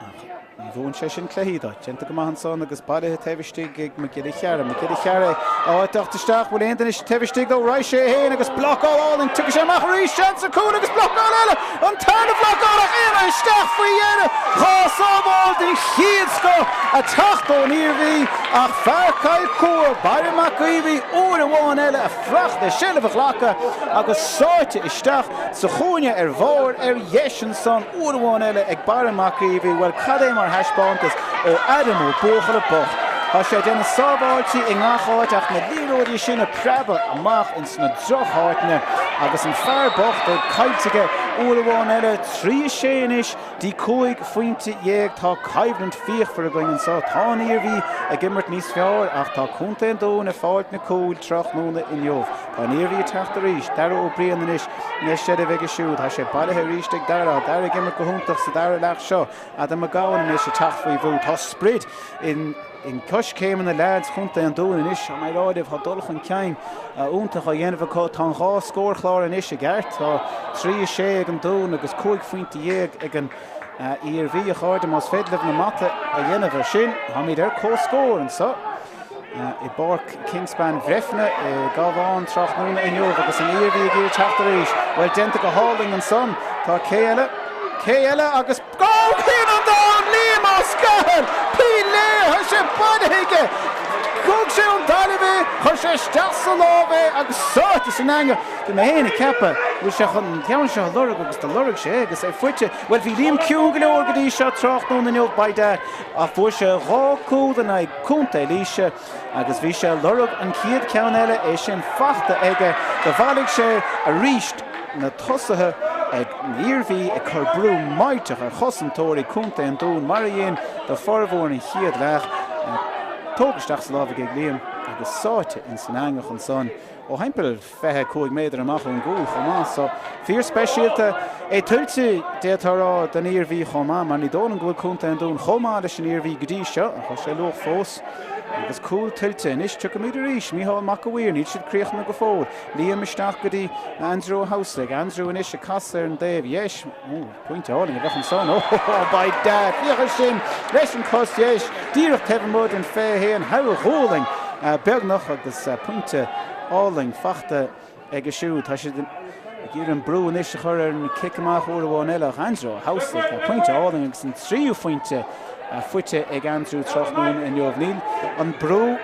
Ach ní bhuann sé sin cluichí dó. Déanta go maith ansan agus bailithe taobh istigh ag Mac Giolla Chearra. Mac Giolla Chearra ag teacht isteach. Bhfuil aon duine taobh istigh dó? Raghaidh sé féin agus blocáil álainn. Tiocfaidh sé amach arís. Seans ar chúl agus blocáil eile. An tarna bhlocáil ach imithe isteach faoi dheireadh. 2 sábháil den chéad scoth ag teacht ón Iarmhí ach fear Chill Chua, Barra Mac Aoibhí, uair amháin eile ag fuireach le seilbh a ghlacadh agus sáite isteach sa chúinne ar bharr ar dheis ansan uair amháin eile ag Barra Mac Aoibhí, bhuel cad é mar thaispeántas ó Adam Ó Buachalla bocht. Tá sé ag déanamh sábháiltí i ngach áit ach na liathróidí sin ag preabadh amach ins na drocháiteanna agus an fear bocht ag caillte aige uair amháin eile. 3 6 anois dtí 15 phointe. Tá coimhlint fíochmhar againn anseo. Tá an Iarmhí ag imirt níos fearr ach tá Contae an Dúin ag fáilt na cúil tráthnóna inniu. Tá an Iarmhí ag teacht arís. Dara Ó Briain anois le seilbh aige siúd. Tá sé bailithe arís ag Dara. Tá Dara ag imirt go hiontach sa dara leath seo. Adam Mac Gabhann anois ag teacht faoi bhrú. Tá sprid in coiscéimeanna leaids Chontae an Dúin anois. Tá mé ag rá libh, tá dul chun cinn iontach á dhéanamh acu. Tá an 2 scórchlár anois i gceart. Tá 3 6 ag an Dún agus 15 phointe ag an Iarmhí. A chairde, más féidir libh na mata a dhéanamh ar sin, táimid ar comhscór anseo i bPáirc Kingspan Bhreifne i gCabhán tráthnóna inniu agus an Iarmhí ag iarraidh teacht arís. Bhuel, déanta go hálainn ansan. Tá cé eile? Cé eile agus Ó, cén an domhan! Liam Ó Scahill! Piléar! Tá sé bailithe aige! Thóg sé ón dtalamh é, chuir sé isteach sa lámh é agus sáite san eangach. Bhí mé féin ag ceapadh go bhfuil sé chun an ceann seo a lorg agus do lorg sé é agus é faighte. Bhuel, bhí Liam ciúin go leor go dtí seo tráthnóna inniu, by dad, ach fuair sé 2 cúl in aghaidh Contae Laoise agus bhí sé ag lorg an chéad ceann eile, é sin faighte aige. Do bhailigh sé arís na tosaithe ag an Iarmhí ag cur brú millteach ar chosantóirí Contae an Dúin mar a dhein do formhór an chéad leath. Tógtha isteach sa lámh aige ag Liam agus sáite ins an eangach ansan ó thimpeall 25 méadar amach ón gcúl chomh maith. So, fíor speisialta. É tuillte, d'fhéadfá a rá, don Iarmhí chomh maith, mar ní dóigh liom go bhfuil Contae an Dúin chomh maith leis an Iarmhí go dtí seo, ach tá sé luath fós. Agus cúl tuillte. Anois tiocfaimid arís. Mícheál Mac a' Mhaoir, níl siad críochnaithe go fóill. Liam isteach go dtí Andrew Ó hEamhsaigh. Andrew anois ag casadh ar an dtaobh dheis. Ó, pointe álainn a bheadh ansan. Ó, by dad! Féach air sin leis an cos dheis, díreach taobh amuigh den 21, thar a ghualainn beagnach agus pointe álainn faighte aige siúd. Tá siad ag iarraidh an brú anois a chur ar an cic amach uair amháin eile ach Andrew Ó hEamhsaigh, pointe álainn agus an tríú phointe faighte ag Andrew tráthnóna inniu. Níl an brú,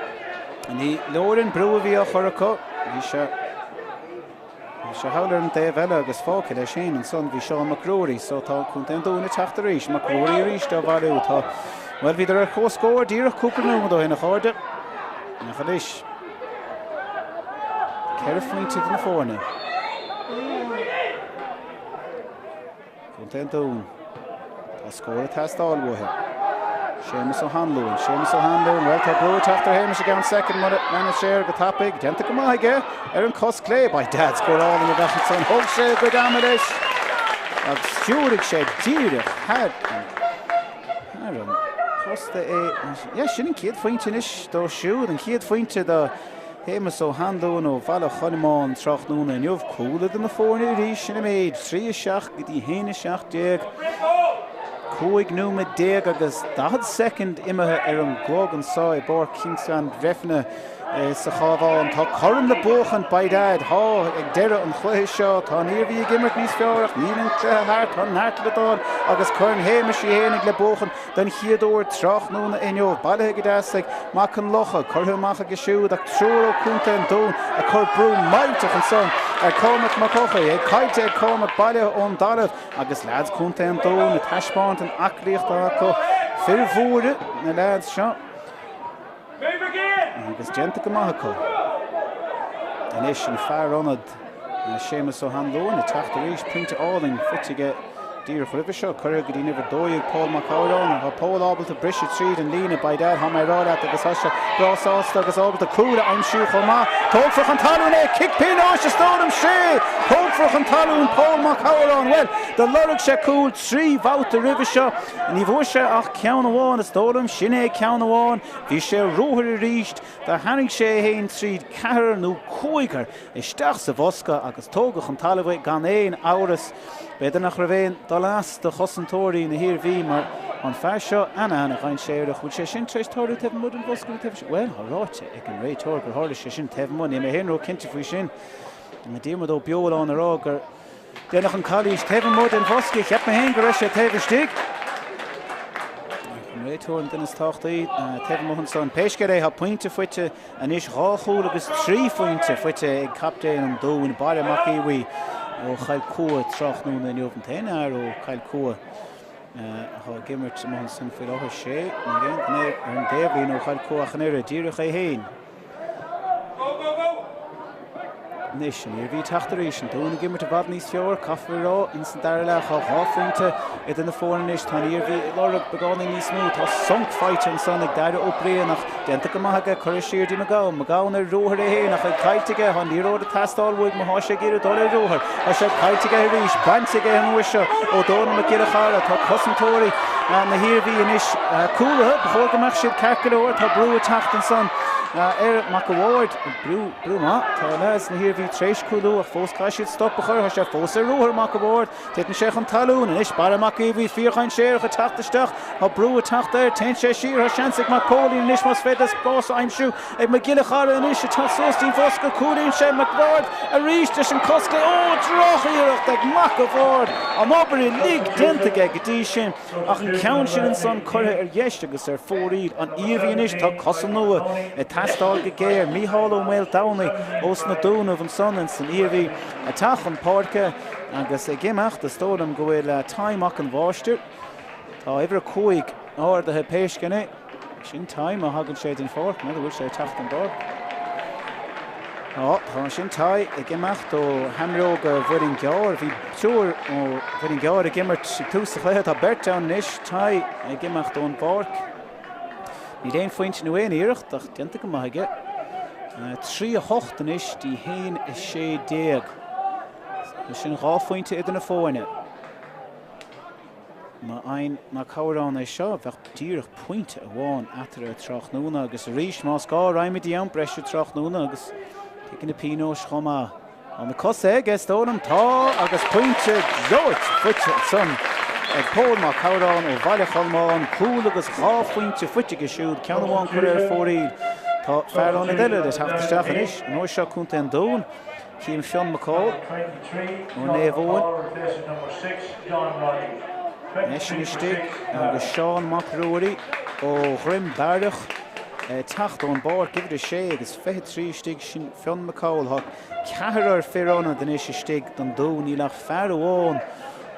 ní leor an brú a bhí á chur acu. Bhí sé Bhí sé thall ar an dtaobh eile agus fágtha leis féin ansan bhí Seán Mac Ruairí so tá Contae an Dúin ag teacht arís. Mac Ruairí arís á bhailiú. Tá, bhuel bhíodar ar comhscór díreach cúpla nóiméad ó shin a chairde. Ach anois, 4 phointe idir na foirne. Contae an Dúin. Tá scór ag teastáil uathu. Séamus Ó hAnluain, Séamus Ó hAnluain, bhuel tá brú ag teacht ar Shéamus i gceann soicind mura leanann sé air go tapaidh. Déanta go maith aige ar an cos clé. By dad, scór álainn a bheadh ansan. Thóg sé a chuid ama leis agus stiúraigh sé díreach thar an thar an posta é. Yeah, sin an chéad phointe anois dó siúd, an chéad phointe do Shéamus Ó hAnluain ó Bhaile Cholmáin tráthnóna inniu. Cúl idir na foirne arís, sin an méid, 3 7 go dtí 1 17. 15 nóiméad agus 40 soicind imithe ar an gclog anseo i bPáirc Kingspan Bhreifne sa Chabhán. Tá corn le buachan, by dad, tá, ag deireadh an chluiche seo. Tá an Iarmhí ag imirt níos fearr ach níl an cluiche thart, tá neart le dul agus Corn Shéamais Uí Fhéinigh le buachan. Den chéad uair tráthnóna inniu, bailithe go deas ag Mac Con Locha, curtha amach aige siúd ach triúr ó Chontae an Dúin ag cur brú millteach ansan ar Cormac Mac Eochaidh, é caillte ag Cormac bailithe ón dtalamh agus leaids Chontae an Dúin ag taispeáint an aclaíocht atá acu. Fir mhóra na leaids seo. Agus déanta go maith acu. Anois an fear ionad Séamus Ó hAnluain ag teacht arís, pointe álainn faighte aige díreach roimhe seo. Curtha go dtí an uimhir 12 Pól Mac Amhráin. Tá Pól ábalta briseadh tríd an líne, by dad, tá mé ag rá leat, agus tá sé breá sásta agus ábalta cúl a aimsiú chomh maith. Tógfar chun talún é, cic pionóis is dóigh liom, sé! Tógfar chun talún Pól Mac Amhráin. Bhuel, do lorg sé cúl 3 bhabhta roimhe seo. Ní bhfuair sé ach ceann amháin, is dóigh liom, sin é ceann amháin. Bhí sé ar ruathar arís, do tharraing sé é féin tríd ceathrar nó cúigear isteach sa bhosca agus tógadh chun talaimh é gan aon amhras. B'fhéidir nach raibh aon dul as do chosantóirí na hIarmhí mar tá an fear seo ana-ana-dhainséarach. Bhfuil sé sin tar éis tarlú taobh amuigh den bhosca nó taobh istigh? Bhuel, tá ráite ag an réiteoir gur tharla sé sin taobh amuigh. Níl mé féin ró-chinnte faoi sin. Diarmuid Ó Beoláin ag rá gur Déanadh an calaois taobh amuigh den bhosca. Cheap mé féin go raibh sé taobh istigh. An réiteoir an duine is tábhachtaí taobh amuigh ansan. Pé scéal é, tá pointe faighte anois, dhá chúl agus trí phointe faighte ag captaen an Dúin, Baile Mac Aodha Bhuí ó Chill Cua tráthnóna inniu. An t-aon fhear ó Chill Cua atá ag imirt amuigh ansan faoi láthair. Sé, níl aon duine ar an dtaobhlíne ó Chill Cua ach an oiread, díreach é féin. Anois, an Iarmhí ag teacht arís, an Dún ag imirt i bhfad níos fearr, caithfear a rá, ins an dara leath. Tá 2 phointe idir na foirne anois. Tá an Iarmhí ag lorg beagáinín níos mó. Tá sonc faighte ansan ag Daire Ó Briain ach déanta go maith aige, curtha siar dtí McGowan. McGowan ar ruathar é féin ach é caillte aige. Tá an liathróid ag teastáil uaidh má tá sé ag iarraidh dul ar ruathar. Tá sé caillte aige arís, bainte aige an uair seo ó Dónal Mac Giolla Chara. Tá cosantóirí na hIarmhí anois cúlaithe. Ba chóir go mbeadh siad ceart go leor. Tá brú ag teacht ansan. ar Mac a' Bhaird. Brú, brú maith. Tá leaids na hIarmhí tar éis cúlú ach fós caithfidh siad stop a chur. Tá sé fós ar ruathar Mac a' Bhaird. Titeann sé chun talún anois. Barra Mac Aodha Bhuí fíordhainséarach ag teacht isteach. Tá brú ag teacht air. Téann sé siar. Tá seans ag Mac Póilín anois más féidir spás a aimsiú ag Mac Giolla Chara anois ag teacht suas dtí'n bhosca. Cúlaíonn sé Mac Bhaird arís leis an cos clé. Ó, droch-iarracht ag Mac a' Bhaird. An obair uilig déanta aige go dtí sin. Ach an ceann sin ansan curtha ar dheis agus ar fóraoil. An Iarmhí anois, tá cosa nua ag teastáil go géar. Mícheál Ó Maoldomhnaigh ós na Dúnaibh ansan ins an Iarmhí ag teacht chun páirce agus ag imeacht. Is dóigh liom go bhfuil Ty Mac an Mháistir. Tá uimhir 5 ardaithe pé scéal é. Sin Ty má thagann sé den pháirc, n'fheadar bhfuil sé ag teacht den bpáirc. Tá, tá sin Ty ag imeacht ó Sheamróga Mhuileann gCearr. Bhí triúr ó Mhuileann gCearr ag imirt ag tús an chluiche. Tá beirt ann anois. Ty ag imeacht ón bpáirc. Níl aon phointe nó aon iarracht ach déanta go maith aige. 3 8 anois dtí 1 16. Sin dhá phointe idir na foirne. Má fhaigheann Mac Cobhráin é seo, bheadh díreach pointe amháin eatarthu tráthnóna agus arís, más gá, raghaimid i am breise tráthnóna agus tig na pionóis chomh maith. Tá na cosa aige, is dóigh liom. Tá, agus pointe gleoite faighte ansan ag Pól Mac Cobhráin ó Bhaile Cholmáin. Cúl agus dhá phointe faighte aige siúd, ceann amháin curtha ar fóraoil. Tá fear ionaid eile le teacht isteach anois, an uair seo Contae an Dúin. Cím Fionn McCall ó Naomh Eoin. Eisean istigh agus Seán Mac Ruairí ó Dhroim Bearach ag teacht ón bpáirc, uimhir 6 agus 23 istigh, sin Fionn McCall. Tá ceathrar fir ionaid anois istigh don Dún, níl ach fear amháin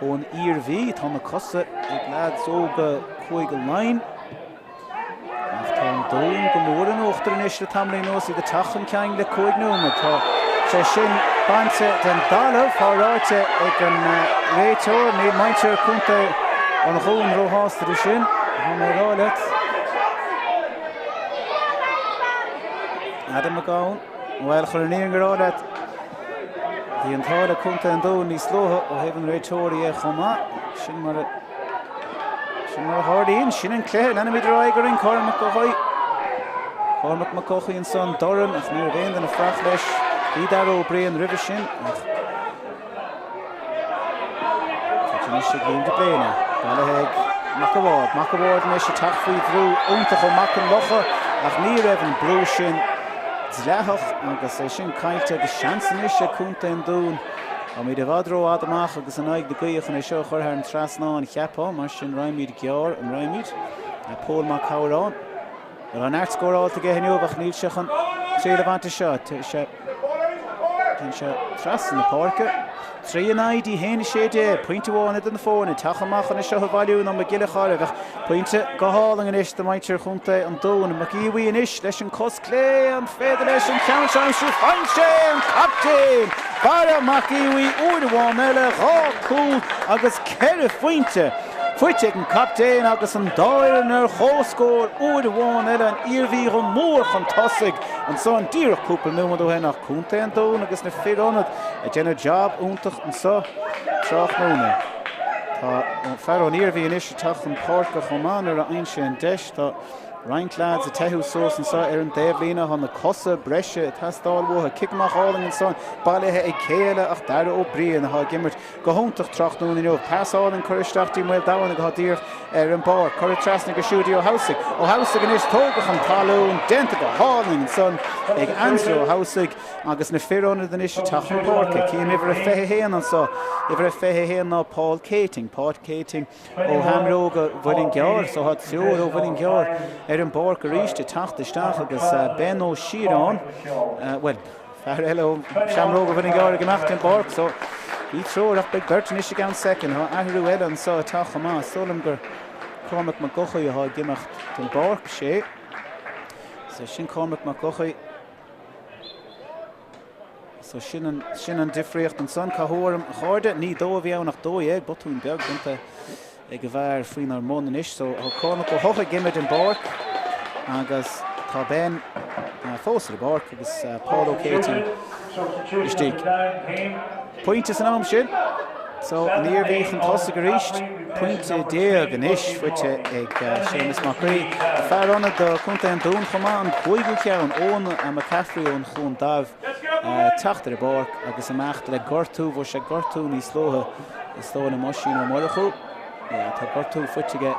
ón Iarmhí. Tá na cosa ag leaids óga Cúige Laighean. Ach tá an Dún go mór in uachtar anois le tamaillín anuas, iad ag teacht chun cinn le 5 nóiméad. Tá sé sin bainte den dtalamh, tá ráite ag an réiteoir. Níl muintir Chontae an Dhúin róshásta de sin, tá mé ag rá leat. Adam McGowan, bhuel, chun an fhírinne a rá leat, bhí an t-ádh le Contae an Dúin níos luaithe ó thaobh an réiteora dhe chomh maith. Sin mar a Sin mar a tharlaíonn. Sin an cluiche. Leanfaimid ar aghaidh orainn. Cormac Ó hEochaidh. Cormac Mac Eochaidh ansan. Dorn ach ní raibh aon duine faic leis. Bhí Dara Ó Briain roimhe sin ach tá sé anois ag Liam de Bléine. Bailithe ag Mac a' Bhaird. Mac a' Bhaird anois ag teacht faoi bhrú iontach ó Mac an Locha ach ní raibh an brú sin dleathach agus é sin caillte agus seans anois ag Contae an Dúin. Táimid i bhfad rófhada amach agus in aghaidh na gaoithe chun é seo a chur thar an trasnán, cheapfá, mar sin raghaimid gearr, an raghaimid? Pól Mac Cobhráin. Bhuel, tá neart scóráilte aige inniu ach níl sé chun triail a bhaint as seo. Téann sé trasna na páirce. 3 in aghaidh 1 16, pointe amháin idir na foirne. Teach amach chun é seo a bhailiú ná Mac Giolla Chara. Bheadh pointe go hálainn anois do mhuintir Chontae an Dúin. Mac Aodha Bhuí anois leis an cos clé, an féidir leis an ceann seo a aimsiú? Faigheann sé an captaen! Barra Mac Aodha Bhuí uair amháin eile, dhá cúl agus ceithre phointe faighte ag an captaen agus an dá fhoireann ar chomhscór uair amháin eile, an Iarmhí go mór chun tosaigh ansan díreach cúpla nóiméad ó shin ach Contae an Dúin agus na fir ionad ag déanamh jab iontach anso tráthnóna. Tá fear ón Iarmhí anois ag teacht chun páirce chomh maith nuair a fhaigheann sé an deis. Tá roinnt leaids ag teitheadh suas anso ar an dtaobhlíne. Tá na cosa breise ag teastáil uathu. Cic amach álainn ansan, bailithe ag cé eile ach Dara Ó Briain atá ag imirt go hiontach tráthnóna inniu. Pas álainn curtha isteach dtí Maoldomhnaigh atá díreach ar an bpáirc. Curtha trasna go siúd dtí Ó hEamhsaigh. Ó hEamhsaigh anois tógtha chun talún. Déanta go hálainn ansan ag Ansaí Ó hEamhsaigh agus na fir ionaid anois ag teacht chun páirce. Cím uimhir a 21 anso. Uimhir a 21 ná Paul Keating. Paul Keating ó Sheamróga Mhuileann gCearr. So tá triúr ó Mhuileann gCearr ar an bpáirc arís ag teacht isteach agus Ben Ó Síoráin, bhuel, fear eile ó Sheamróga Mhuileann gCearr ag imeacht den bpáirc. So bhí triúr ach beidh beirt anois i gceann soicind. Tá athrú eile anso ag teacht chomh maith. Is dóigh liom gur Cormac Mac Eochaidh atá ag imeacht den bpáirc. Sé. So sin Cormac Mac Eochaidh. So sin an, sin an difríocht ansan. Cathú orm, a chairde, ní dó a bhí ann ach 12, botún beag déanta ag an bhfear faoinár mbun anois. So tá Cormac Ó hEochaidh ag imeacht den bpáirc agus tá Ben fós ar an bpáirc agus Paul Ó Céitinn istigh. Pointe san am sin. So, an Iarmhí chun tosaigh arís, pointe anois faighte ag Séamus Mac Aoidh. Fear ionaid do Chontae an Dúin chomh maith, an cúigiú ceann, Eoin McCaffrey ón Chuan Damh, teacht ar an bpáirc agus imeacht le gortú, bhfuair sé gortú níos luaithe is dóigh liom Oisín Ó Murchú. Tá gortú faighte aige.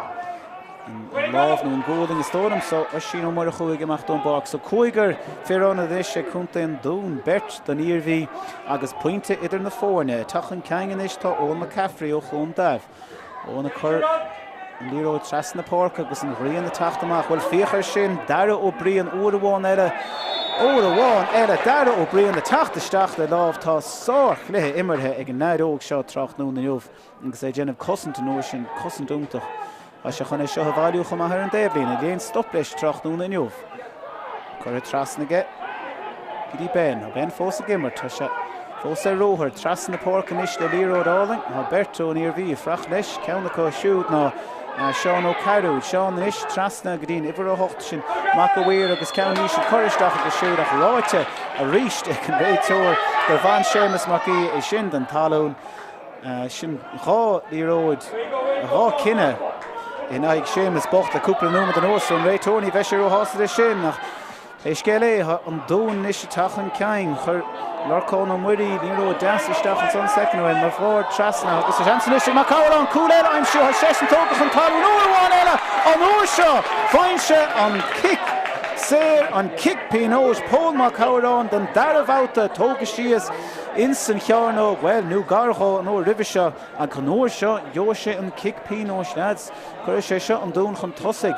An lámh nó an gualainn is dóigh liom so Oisín Ó Murchú ag imeacht ón bpáirc. So cúigear fir ionaid anois ag Contae an Dúin, beirt don Iarmhí agus pointe idir na foirne. Ag teacht chun cinn anois tá Eoin McCaffrey ó Chluain Daimh. Eoin ag cur an liathróid trasna na páirce agus an ghrian ag teacht amach. Bhuel féach air sin, Darragh Ó Briain uair amháin eile, uair amháin eile, Darragh Ó Briain ag teacht isteach le lámh. Tá sárchluiche imeartha ag an leaid óg seo tráthnóna inniu. Agus é ag déanamh cosaint an uair sin, cosaint iontach. Tá sé chun é seo a bhailiú chomh maith ar an dtaobhlíne. Níl aon stop leis tráthnóna inniu. Curtha trasna aige go dtí Ben. Tá Ben fós ag imirt. Tá sé fós ar ruathar. Trasna na páirce anois le liathróid álainn. Tá beirt ón Iarmhí ag fuireach leis. Ceann acu siúd ná Seán Ó Cearúil. Seán anois trasna go dtí an uimhir 8 sin Mac a' Mhaoir agus ceann íseal curtha isteach aige siúd ach ráite arís ag an réiteoir gur bhain Séamus Mac Aoidh é sin den talún. Sin dhá liathróid, dhá cinneadh in aghaidh Séamus bocht le cúpla nóiméad anuas ón réiteoir. Ní bheidh sé róshásta leis sin ach pé scéal é, tá an Dún anois ag teacht chun cinn. Chuir Lorcán Ó Muirí liathróid deas isteach ansan soicind ó shin. Mac Bhaird trasna agus tá seans anois ag Mac Cobháin cúl eile a aimsiú. Tá seisean tógtha chun talún uair amháin eile an uair seo. Faigheann sé an cic saor, an cic pionóis. Pól Mac Cobháin don dara babhta tógtha síos. Ins an chearnóg, bhuel, nó gar dhó an uair roimhe seo, ach an uair seo, gheobhaidh sé an cic pionóis, leaids. Cuirfidh sé seo an Dún chun tosaigh,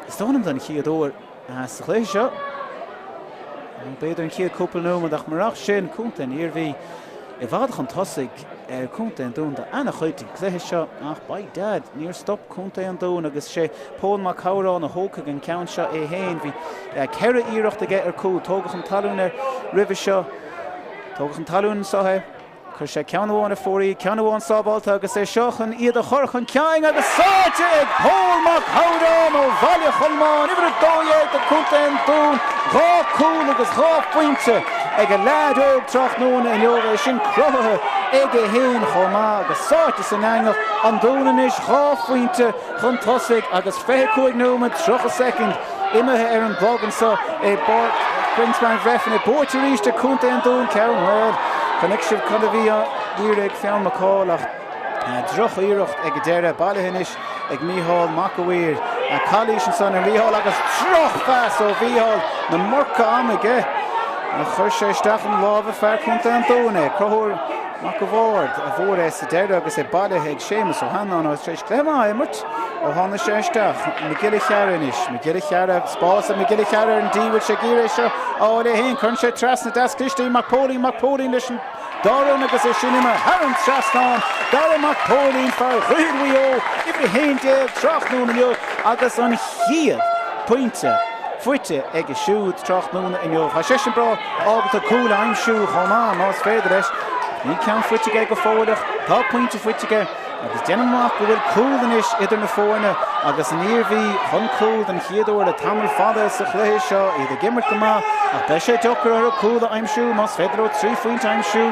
is dóigh liom, don chéad uair sa chluiche seo. Nó b'fhéidir an chéad cúpla nóiméad, ach murach sin, Contae an Iarmhí i bhfad chun tosaigh ar Chontae an Dúin d'ana-chuid den chluiche seo, ach by dad, níor stop Contae an Dúin agus sé Pól Mac Cobháin a thógfaidh an ceann seo é féin. Bhí ceithre iarracht aige ar cúl, tógadh chun talún é roimhe seo. Tógadh chun talún anseo é. Chuir sé ceann amháin ar fóraoil, ceann amháin sábhálta agus é seo chun iad a chur chun cinn agus sáite ag Pól Mac Cobháin ó Bhaile Cholmáin, uimhir 12 do Chontae an Dúin, dhá cúl agus dhá phointe ag an leaid óg tráthnóna inniu, é sin cruthaithe aige féin chomh maith agus sáite san eangach, an Dún anois dhá phointe chun tosaigh agus 25 nóiméad 30 soicind imithe ar an gclog anseo i bPáirc Greenspine Bhreifne. Buaite arís ag Contae an Dúin, ceann, bhuel, chonaic sibh cad a bhí á iarraidh ag Fionn McCall ach droch-iarracht ag an deireadh. Bailithe anois ag Mícheál Mac a' Mhaoir. Calaois ansan ar Mhícheál agus drochphas ó Mhícheál, an iomarca ama aige. Chuir sé isteach i lámha fear Contae an Dúin é. Conchúr Mac a' Bhaird a bhfuair é sa deireadh agus é bailithe ag Séamus Ó hAnnáin atá tar éis cluiche maith a imirt ó tháinig sé isteach. Mac Giolla Chearra anois. Mac Giolla Chearra, spás ag Mac Giolla Chearra ar an D, bhfuil sé ag iarraidh é seo a fháil é féin. Cuireann sé trasna deas cliste Mac Póilín, Mac Póilín leis an dá run agus é sin imithe thar an trasnán. Dara Mac Póilín, fear Dhroichead Mhaigh Eo, uimhir 11 tráthnóna inniu agus an chéad pointe faighte aige siúd tráthnóna inniu. Tá seisean breá ábalta cúl a aimsiú chomh maith, más féidir leis. Níl ceann faighte aige go fóill ach tá pointe faighte aige agus déanaim amach go bhfuil cúl anois idir na foirne agus an Iarmhí chun cúl den chéad uair le tamall fada sa chluiche seo, iad ag imirt go maith ach beidh sé deacair orthu cúl a aimsiú más féidir leo trí phointe a aimsiú.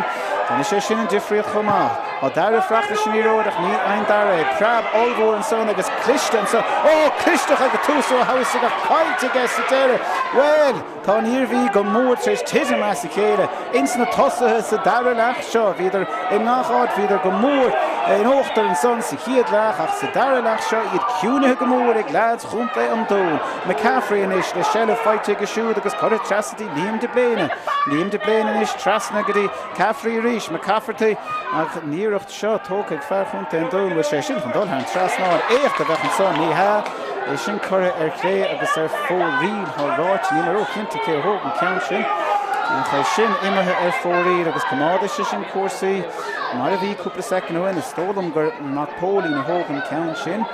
Déanfaidh sé sin an difríocht chomh maith. Tá Dara ag fuireach leis an liathróid ach ní fhaigheann Dara é. Preab ollmhór ansan agus cliste ansan. Ó, clisteach ag an tús ó Thamhsaigh ach caillte aige sa deireadh. Bhuel! Tá an Iarmhí go mór tar éis titim as a chéile ins na tosaithe sa dara leath seo. Bhíodar i ngach áit, bhíodar go mór in uachtar ansan sa chéad leath ach sa dara leath seo iad ciúinithe go mór ag leaids Chontae an Dúin. McCaffrey anois le seilbh faighte aige siúd agus curtha trasna dtí Liam de Bléine. Liam de Bléine anois trasna go dtí Caffrey arís, McCafferty ach an iarracht seo tógtha ag fear Chontae an Dúin, bhfuil sé sin chun dul thar an trasnán? Éacht a bheadh ansan, ní hea. É sin curtha ar chlé agus ar fóraoil, tá ráite, níl mé róchinnte cé a thóg an ceann sin, ach é sin imithe ar fóraoil agus coimeádfaidh sé sin cúrsaí mar a bhí cúpla soicind ó shin. Is dóigh liom gur Mac Póilín a thóg an ceann sin.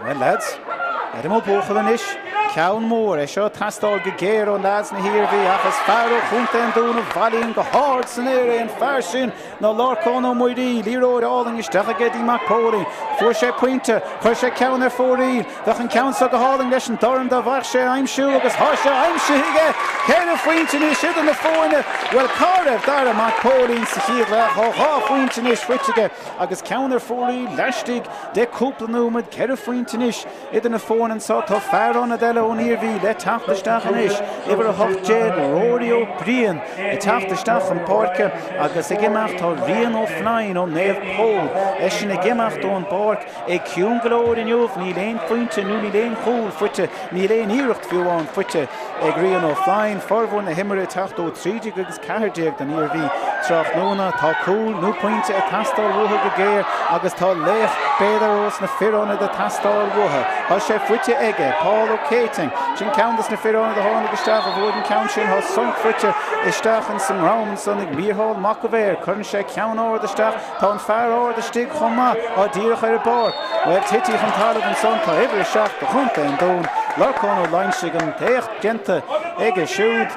Bhuel lads, Adam Ó Buachalla anois. Ceann mór é seo ag teastáil go géar ó leaids na hIarmhí ach is fear ó Chontae an Dúin a bhailíonn go hard san aer é an fear sin ná Lorcán Ó Muirí. Liathróid álainn isteach aige dtí Mac Póilín. Fuair sé pointe. Chuir sé ceann ar fóraoil. Bheadh an ceann seo go hálainn leis an dorn dá bhfaigheadh sé é a aimsiú agus tá sé aimsithe aige! Ceithre phointe anois idir na foirne. Bhuel cá raibh Dara Mac Póilín sa chéad leath? Tá 2 phointe anois faighte aige agus ceann ar fóraoil laistigh de cúpla nóiméad. Ceithre phointe anois idir na foirne anseo. Tá fear ionaid eile ón Iarmhí le teacht isteach anois, uimhir 18, Rory Ó Briain, ag teacht isteach chun páirce agus ag imeacht tá Rian Ó Floinn ó Naomh Pól, eisean ag imeacht ón bpáirc. É ciúin go leor inniu, níl aon phointe nó níl aon chúl faighte, níl aon iarracht fiú amháin faighte ag Rian Ó Floinn. Formhór na himeartha ag teacht ó 13 agus 14 don Iarmhí tráthnóna. Tá cúl nó pointe ag teastáil uathu go géar agus tá laoch, b'fhéidir, ós na fir ionaid ag teastáil uathu. Tá sé faighte aige, Paul Ó Céitinn. Sin ceann dos na fir ionaid a tháinig isteach a bhuaigh an ceann sin. Tá sonc faighte isteach ins an ndroim ansan ag Mícheál Mac a' Bhaird. Cuireann sé ceann ard isteach. Tá an fear ard istigh chomh maith, á díreach ar an bpáirc. Bhuel, tití chun talaimh ansan, tá uimhir 7 do Chontae an Dúin, Lorcán Ó Loingsigh, an t-éacht déanta aige siúd.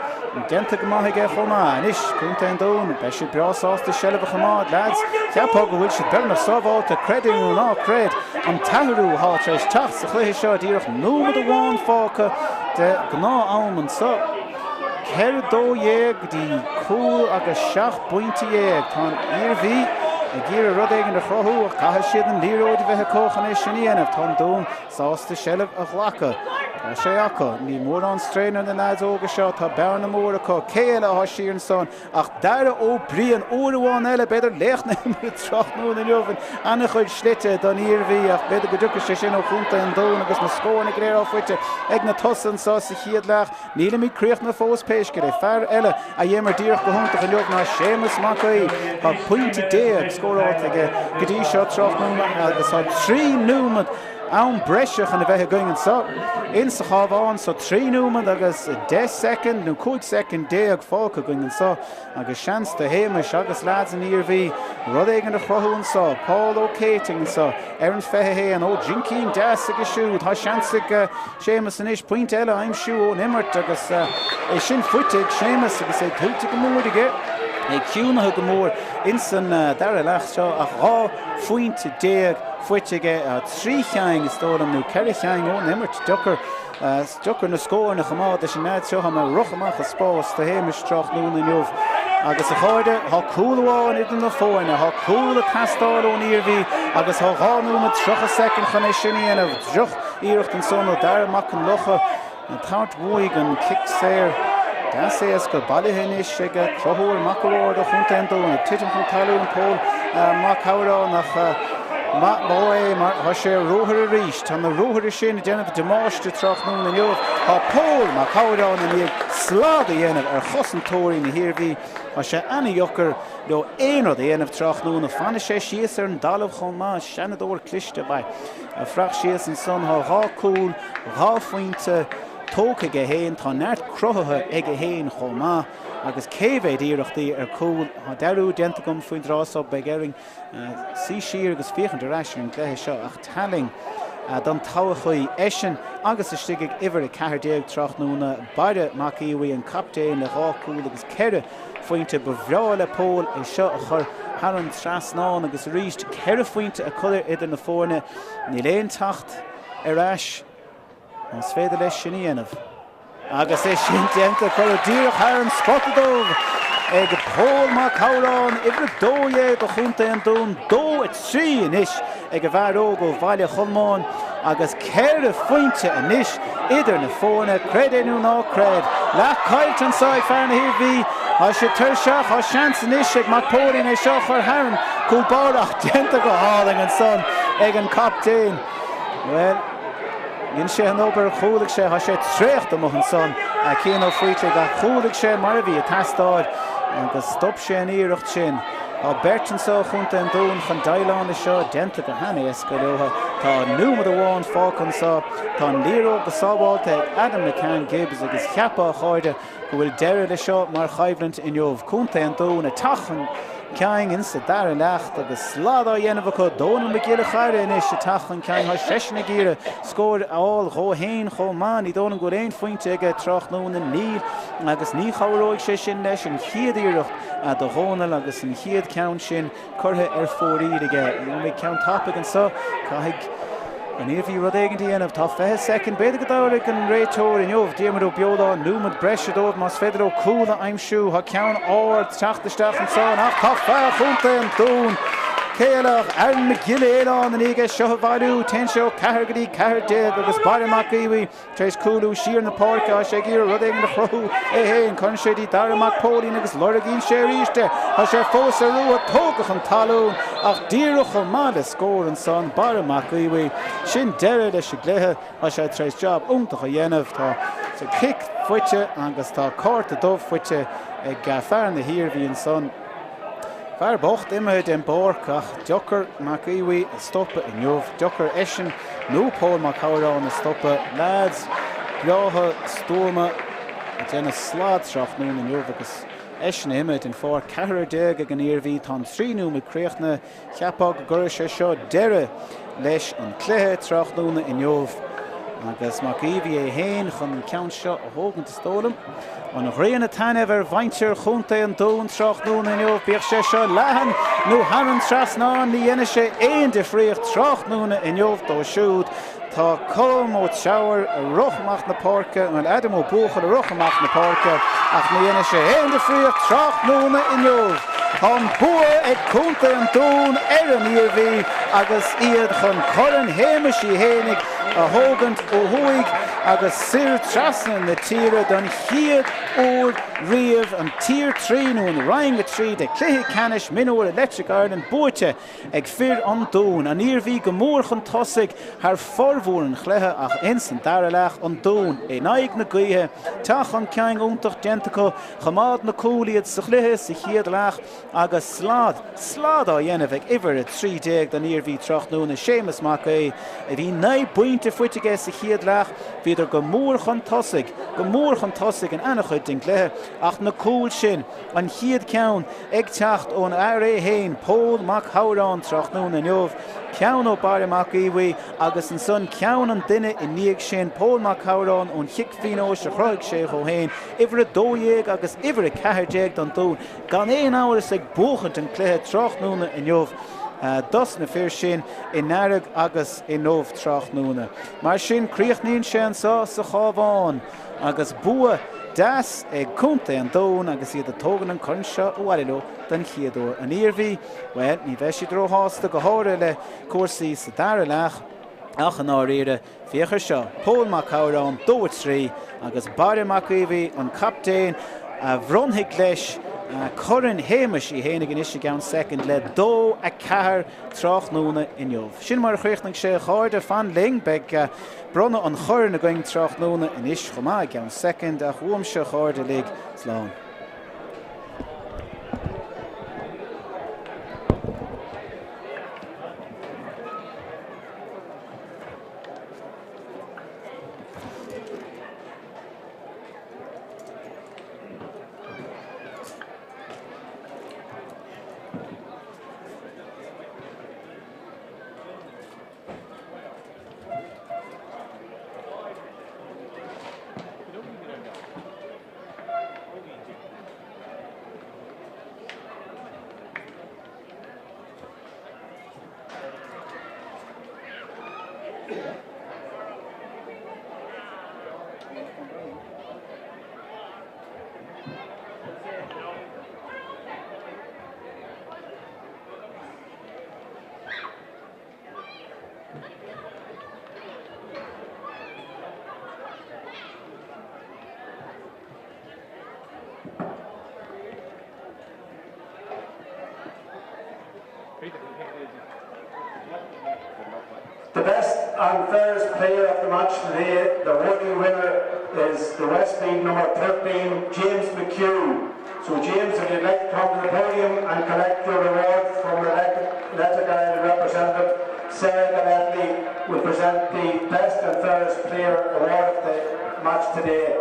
Déanta go maith aige chomh maith. Anois, Contae an Dúin, beidh siad breá sásta seilbh a choimeád, leaids. Cheapfá go bhfuil siad beagnach sábháilte, creid é nó ná creid, an t-athrú atá tar éis teacht sa chluiche seo, díreach nóiméad amháin fágtha de ghnáth-am anso. 4, 12 go dtí cúl agus 17 bpointe. Tá an Iarmhí ag iarraidh rud éigin a chruthú ach caithfidh siad an liathróid a bheith acu chun é sin a dhéanamh. Tá an Dún sásta seilbh a ghlacadh. Tá sé acu. Níl mórán strain ar na leaids óga seo. Tá bearna mór acu. Cé eile atá siar ansan ach Dara Ó Briain uair amháin eile, b'fhéidir laoch na himeartha tráthnóna inniu in an-chuid slite don Iarmhí ach b'fhéidir go dtiocfaidh sé sin ó chontae an Dúin agus na scóranna go léir á bhfaighte ag na tosaithe anso sa chéad leath. Nílimid críochnaithe fós pé scéal é. Fear eile a d'imir díreach go hiontach inniu ná Séamus Mac Aoidh. Tá pointe scóráilte aige go dtí seo tráthnóna agus tá 3 nóiméad am breise chun a bheith againn anseo in sa Chabhán. So 3 nóiméad agus 10 soicind nó 15 soicind fágtha againn anseo agus seans do Shéamus agus leaids an Iarmhí rud éigin a chruthú anseo. Paul Ó Céitinn anseo ar an 21. Ó jincín deas aige siúd. Tá seans ag Séamus anois pointe eile a aimsiú ón imirt agus é sin faighte ag Séamus agus é tuillte go mór aige, é ciúnaithe go mór insan dara leath seo ach 12 phointe faighte aige, trí cheann is dóigh liom nó ceithre cheann ón imirt. Deacair deacair na scóranna a choimeád leis an leaid seo, tá mé ag rith amach as spás do Shéamus tráthnóna inniu. Agus a chairde, tá cúl amháin idir na foirne, tá cúl ag teastáil ón Iarmhí agus tá 2 nóiméad 30 soicind chun é sin a dhéanamh. Droch iarracht ansan ó Dara Mac an Locha ag tabhairt uaidh an cic saor. Deas éasca bailithe anois ag Conchúr Mac a' Bhaird ó Chontae an Dúin. Ag titim chun talún Pól Mac Shamhráin ach maith leo é mar tá sé ar ruathar arís. Tá na ruathair sin ag déanamh damáiste tráthnóna inniu. Tá Pól Mac Shamhráin i ndiaidh slad a dhéanamh ar chosantóirí na hIarmhí. Tá sé ana-dheacair leo aon rud a dhéanamh tráthnóna. Fanfaidh sé síos ar an dtalamh chomh maith. Seanadóir cliste ab ea. A bhreac síos ansan, tá 2 cúl, 2 phointe tógtha aige féin, tá neart cruthaithe aige féin chomh maith agus cé mhéad iarrachtaí ar cúl, tá dearúd déanta agam faoin dtráth so, beidh orainn suí siar agus féachaint ar ais ar an gcluiche seo ach tallaing don todhchaí. Eisean agus istigh ag uimhir 14 tráthnóna, Baire Mac Aodha, an captaen le 2 cúl agus 4 phointe. Ba bhreá le Pól é seo a chur thar an trasnán agus arís 4 phointe a chur idir na foirne. Níl aon teacht ar ais más féidir leis sin a dhéanamh. Agus é sin déanta, cuireadh díreach thar an spota dubh ag Pól Mac Shamhráin, uimhir 12 do Chontae an Dúin, 2, 3 anois ag an bhfear óg ó Bhaile Cholmáin agus 4 phointe anois idir na foirne, creid é nó ná creid. Leath caillte anseo ag fear na hIarmhí. Tá sé tuirseach, tá seans anois ag Mac Póilín é seo a chur thar an gcúl báire ach déanta go hálainn ansan ag an captaen. Bhuel, dhein sé an obair, chúlaigh sé, tá sé traochta amuigh ansan, Cian Ó Faoitligh, ach chúlaigh sé mar a bhí ag teastáil agus stop sé an iarracht sin. Tá beirt anseo ó Chontae an Dúin chun déileáil leis seo, déanta go han-éasca leo. Tá nóiméad amháin fágtha anseo. Tá an liathróid go sábháilte ag Adam McCann Gibbs agus cheapfá, a chairde, go bhfuil deireadh leis seo mar choimhlint inniu. Contae an Dúin ag teacht chun cinn insa dara leath agus slad á dhéanamh acu. Dónal Mac Giolla Chaire anois ag teacht chun cinn. Tá seisean ag iarraidh scór a fháil dhó fhéin chomh maith. Ní dóigh liom go bhfuil aon phointe aige tráthnóna, níl, agus ní chabhróidh sé sin leis an chéad iarracht do Dhónal agus an chéad ceann sin curtha ar fóraoil aige. An mbeidh ceann tapaidh anseo? Caithfidh an Iarmhí rud éigin a dhéanamh. Tá 20 soicind. B'fhéidir go dtabharfaidh an réiteoir inniu, Diarmuid Ó Beoláin, nóiméad breise dóibh más féidir leo cúl a aimsiú. Tá ceann ard ag teacht isteach anseo ach tá fear Chontae an Dúin, cé eile ach Aaron Mac Giolla Fhaoláin i ndiaidh é seo a bhailiú. Téann sé ó 4 go dtí 14 agus Baire Mac Aodha Tar éis cúlú siar na páirce, tá sé ag iarraidh rud éigin a chruthú é féin. Cuireann sé dtí Dara Mac Póilín agus lorgaíonn sé arís é. Tá sé fós ar ruathar, tógtha chun talún ach díreach chomh maith le scór ansan, Barra Mac Aodha. Sin deireadh leis an gcluiche. Tá sé tar éis jab iontach a dhéanamh. Tá cic faighte agus tá cárta dubh faighte ag fear na hIarmhí ansan. Fear bocht imithe den bpáirc ach deocair Mac Aodha a stopadh inniu. Deocair eisean nó Pól Mac Shamhráin a stopadh. Leaids breátha stuama ag déanamh slad tráthnóna inniu agus eisean imithe den pháirc. Ceathrar déag ag an Iarmhí. Tá an 3 nóiméad críochnaithe. Cheapfá go gcuirfeadh sé seo deireadh leis an cluiche tráthnóna inniu agus Mac Aodha é féin chun an ceann seo a thógaint is dóigh liom. An ghrian ag taitneamh ar mhuintir Chontae an Dúin tráthnóna inniu, bíodh sé seo leathan nó thar an trasnán, ní dhéanfaidh sé aon difríocht tráthnóna inniu dóibh siúd. Tá Colm Ó Treabhair ag rith amach na páirce, bhuel Adam Ó Buachaill ag rith amach na páirce ach ní dhéanfaidh sé aon difríocht tráthnóna inniu. Tá an bua ag Contae an Dúin ar an Iarmhí agus iad chun Corn Shéamais Uí Fhéinigh a thógaint ó thuaidh agus soir trasna na tíre don chéad uair riamh, an Tier 3 nó an Roinn 3 de chluiche ceannais mionúir Electric Ireland buaite ag fir an Dúin. An Iarmhí go mór chun tosaigh thar formhór an chluiche ach ins an dara leath, an Dún in aghaidh na gaoithe, teacht chun cinn iontach déanta acu, choimeád na cúil iad sa chluiche sa chéad leath agus slad, slad á dhéanamh ag uimhir 13 don Iarmhí tráthnóna, Séamus Mac Aoidh, a bhí 9 bpointe faighte aige sa chéad leath. Bhíodar go mór chun tosaigh, go mór chun tosaigh in ana-chuid den gcluiche ach na cúil sin, an chéad ceann ag teacht ón fhear é féin, Pól Mac Shamhráin tráthnóna inniu, ceann ó Barra Mac Aodha agus ansan ceann an duine i ndiaidh sin, Pól Mac Shamhráin ón chic phionóis a chruthaigh sé dhó féin, uimhir 12 agus uimhir 14 don Dún, gan aon amhras ag buachaint an cluiche tráthnóna inniu dos na fir sin i ndearg agus i ndubh tráthnóna. Mar sin críochnaíonn sé anso sa Chabhán. Agus bua deas ag Contae an Dúin agus iad ag tógaint an corn seo abhaile leo den chéad uair. An Iarmhí, bhuel, ní bheidh siad róshásta, go háirithe le cúrsaí sa dara leath, ach i ndáiríre, féach ar seo, Pól Mac Shamhráin, 2, 3, agus Barra Mac Aodha, an captaen, a bhronnfaidh leis Corn Shéamais Uí Fhéinigh anois i gceann soicind le 2, 4 tráthnóna inniu. Sin mar a chríochnaigh sé, a chairde, fan linn, beidh. Bronnadh an choirn againn tráthnóna anois chomh maith i gceann soicind, ach uaimse a chairde uilig, slán. The best and fairest player of the match today, the worthy winner is the Westmeath number 13, James McHugh. So James, if you'd like to come to the podium and collect your reward from the Letterguide representative, Sarah Galletly will present the best and fairest player award of the match today.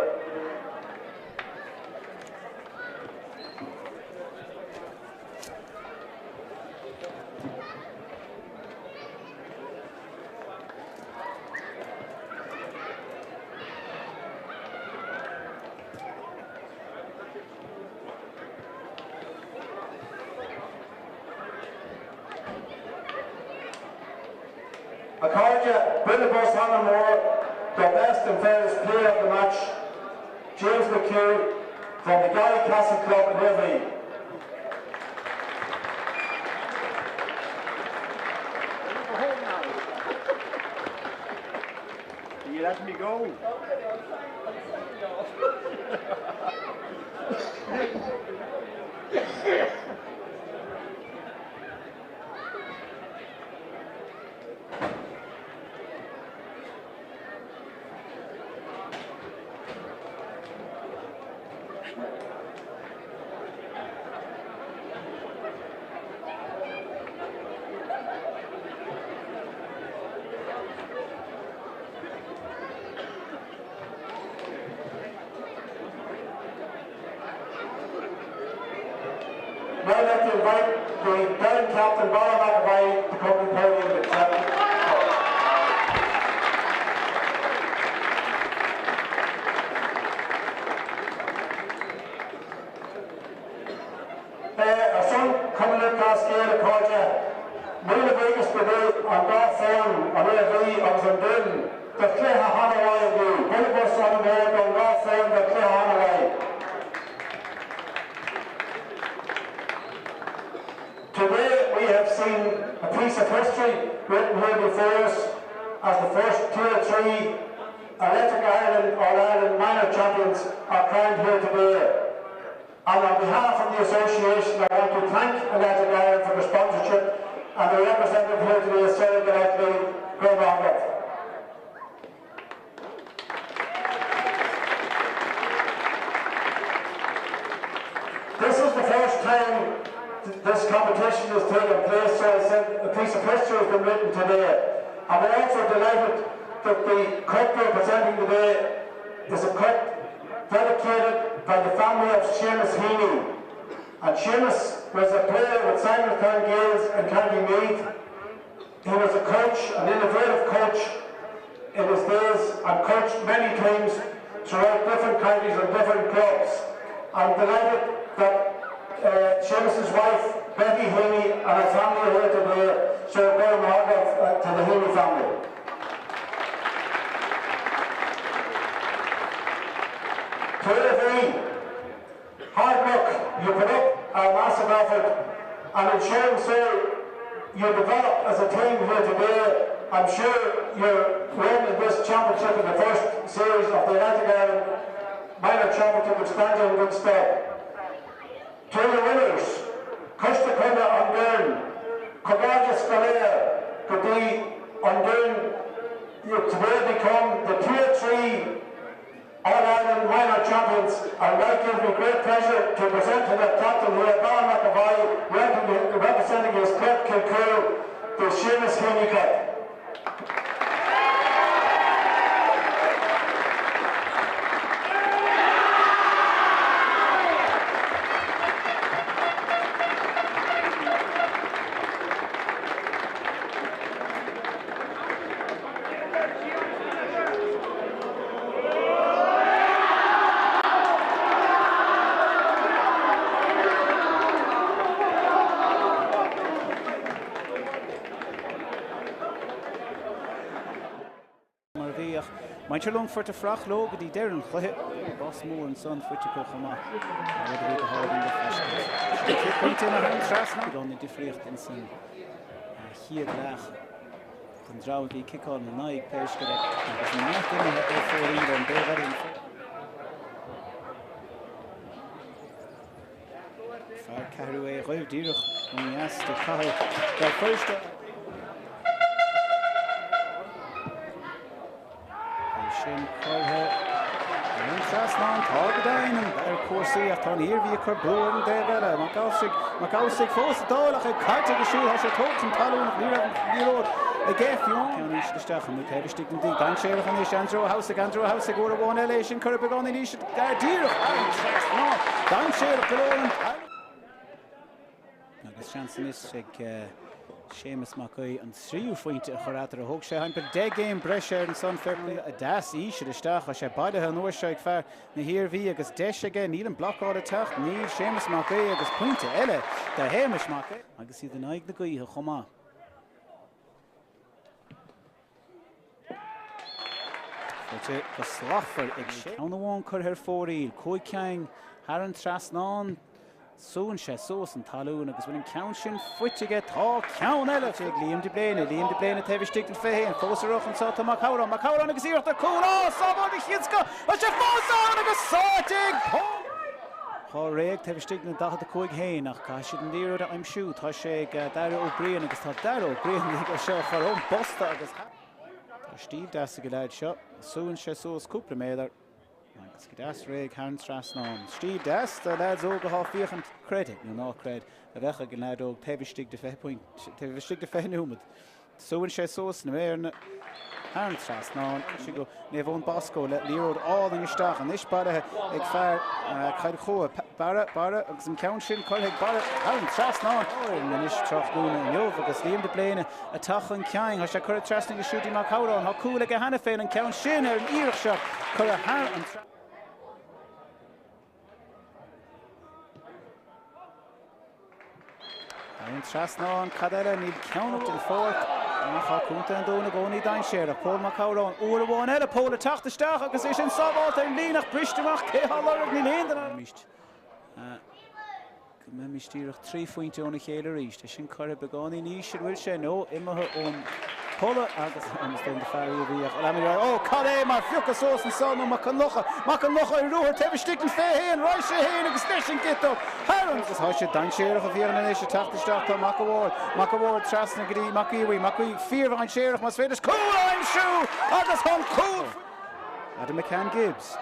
A chairde, bualadh bos an-mhór do best and fairest player of the match, James McHugh from the Garrycastle Club in Iarmhí. You let me go. Now I'd like to invite the Down captain, Barra McAvoy, to come to the podium and accept the cup. Ar son Chumann Lúthchleas Gael, a chairde, míle buíochas go dtí an dá foireann, an Iarmhí agus an Dún, do chluiche an-mhaith inniu. Bualadh bos an-mhór don dá foireann do chluiche an-mhaith. Today we have seen a piece of history written here before us as the first Tier 3 Electric Ireland All-Ireland Minor Champions are crowned here today. And on behalf of the association, I want to thank Electric Ireland for the sponsorship and the representative here today, Sarah Gillespie, Graham Arnold. This is the first time th this competition has taken place, so I said a piece of history has been written today. And we're also delighted that the cup we're presenting today is a cup dedicated by the family of Seamus Heaney. And Seamus was a player with Simonstown Gaels in County Meath. He was a coach, an innovative coach in his days and coached many teams throughout different counties and different clubs. I'm delighted that uh, Seamus's wife, Betty Heaney, and her family are here today, so very welcome uh, to the Heaney family. To hard work, you put up a massive effort, and in showing so, you developed as a team here today. I'm sure your win in this championship in the first series of the Atlantic Ireland Minor Championship would stand you in good stead. To the winners, Costa Cunna an Dún, Comhghairdeas go léir go dtí an Dún, you today become the Tier 3 All-Ireland Minor Champions and it gives me great pleasure to present to the captain here, Barra McAvoy, representing his club Kilcool, the Seamus Heaney Cup. Mar a bhí, ach muintir Longfoirt ag fuireach leo go dtí deireadh an chluiche. Bos mór ansan faighte acu chomh maith, rud a bhí go hálainn le feiscint. Sin an chéad pointe imithe thar an trasnán. Beagán na difríocht insan chéad leath don dream a bhí ag ciceáil ina n-aghaidh, pé scéal é, agus neart imithe ó phóilín ón dtaobh eile den pháirc. Fear ceathrú é dhoibh díreach ó dheas de chathair Bhéal Feirste. É sin curtha ar an trasnán. Tá go deimhin ar cúrsaí ach tá an Iarmhí ag cur brú ar an dtaobh eile. Mac Amhsaigh, Mac Amhsaigh fós ag dul ach é caite aige siúd. Tá sé tógtha chun talún ach ní raibh an liathróid aige fiú. Ceann íseal isteach amuigh taobh istigh den D. Dainséarach anois Andrew Ó hAmhsaigh, Andrew Ó hAmhsaigh uair amháin eile é sin curtha beagán níos Gar díreach thar an trasnán. Dainséarach go leor an t-am. Agus seans anois ag Séamus Mac Aoidh an tríú phointe a chur eatarthu. Thóg sé thimpeall 10 gcéim breise air ansan. Fair play deas íseal isteach. Tá sé bailithe an uair seo ag fear na hIarmhí agus deis aige. Níl an blocáil ag teacht. Níl Séamus Mac Aoidh agus pointe eile do Shéamus Mac Aoidh. Agus iad in aghaidh na gaoithe chomh maith. Faighte go slachtmhar ag Ceann amháin curtha ar fóraoil, 5 cinn thar an trasnán. Súnn sé suas an talún agus bhfuil an ceann sin faighte aige? Tá ceann eile ag Liam de Bléine. Liam de Bléine taobh istigh den 21. Fós ar anseo tá Mac Shamhráin. Mac Shamhráin agus iarracht ar cúl. Á, sábháil den chéad scoth! Tá sé fós ann agus sáite ag Paul! Dháréag taobh istigh den 45 féin ach caithfidh siad an liathróid a aimsiú. Tá sé ag Daire Ó Briain agus tá Daire Ó Briain ag é seo a chur ón bposta agus tá stíl deas ag an leaid seo. Súnn sé suas cúpla méadar. Agus go deas réidh thar an trasnán. Stíl deas do leaids óga atá ag féachaint, creid é nó ná creid, a bheadh ag an leaid óg taobh istigh de 20 pointe, taobh istigh de 20 nóiméad. Súnn sé suas na méireanna thar an trasnán. Sé go Naomh Eoin Bosco le liathróid álainn isteach anois bailithe ag fear Chill Chua, Barra, Barra agus an ceann sin curtha ag Barra thar an trasnán. Anois tráthnóna inniu agus Liam de Bléine ag teacht chun cinn. Tá sé curtha trasna ag Siúdí Mac Shamhráin. Tá cúl aige cheana féin, an ceann sin ar an iarracht seo curtha thar an trasnán. Thar an trasnán, cad eile? Níl ceann den pháirc ach tá Contae an Dúin i gcónaí dainséarach. Pól Mac Shamhráin, uair amháin eile, Pól ag teacht isteach agus é sin sábháilte ar an líne ach briste amach cé á lorg? Níl aon duine. Go mbeimis díreach 3 phointe óna chéile arís. É sin curtha beagáinín íseal, bhfuil sé, nó imithe ón polla agus is dóigh do fear í a bhí ach lean mé Ó, cad é mar phiocadh suas anso nó Mac Con Locha, Mac Con Locha ar ruathar taobh istigh den 21, raghaidh sé féin agus leis an gciotóg thar an agus tá sé dainséarach a bhíonn anois ag teacht isteach tá Mac a' Bhaird, Mac a' Bhaird trasna go dtí Mac Aodha, Mac Aodha fíordhainséarach más féidir leis cúl a aimsiú agus an cúl! Adam McCann Gibbs.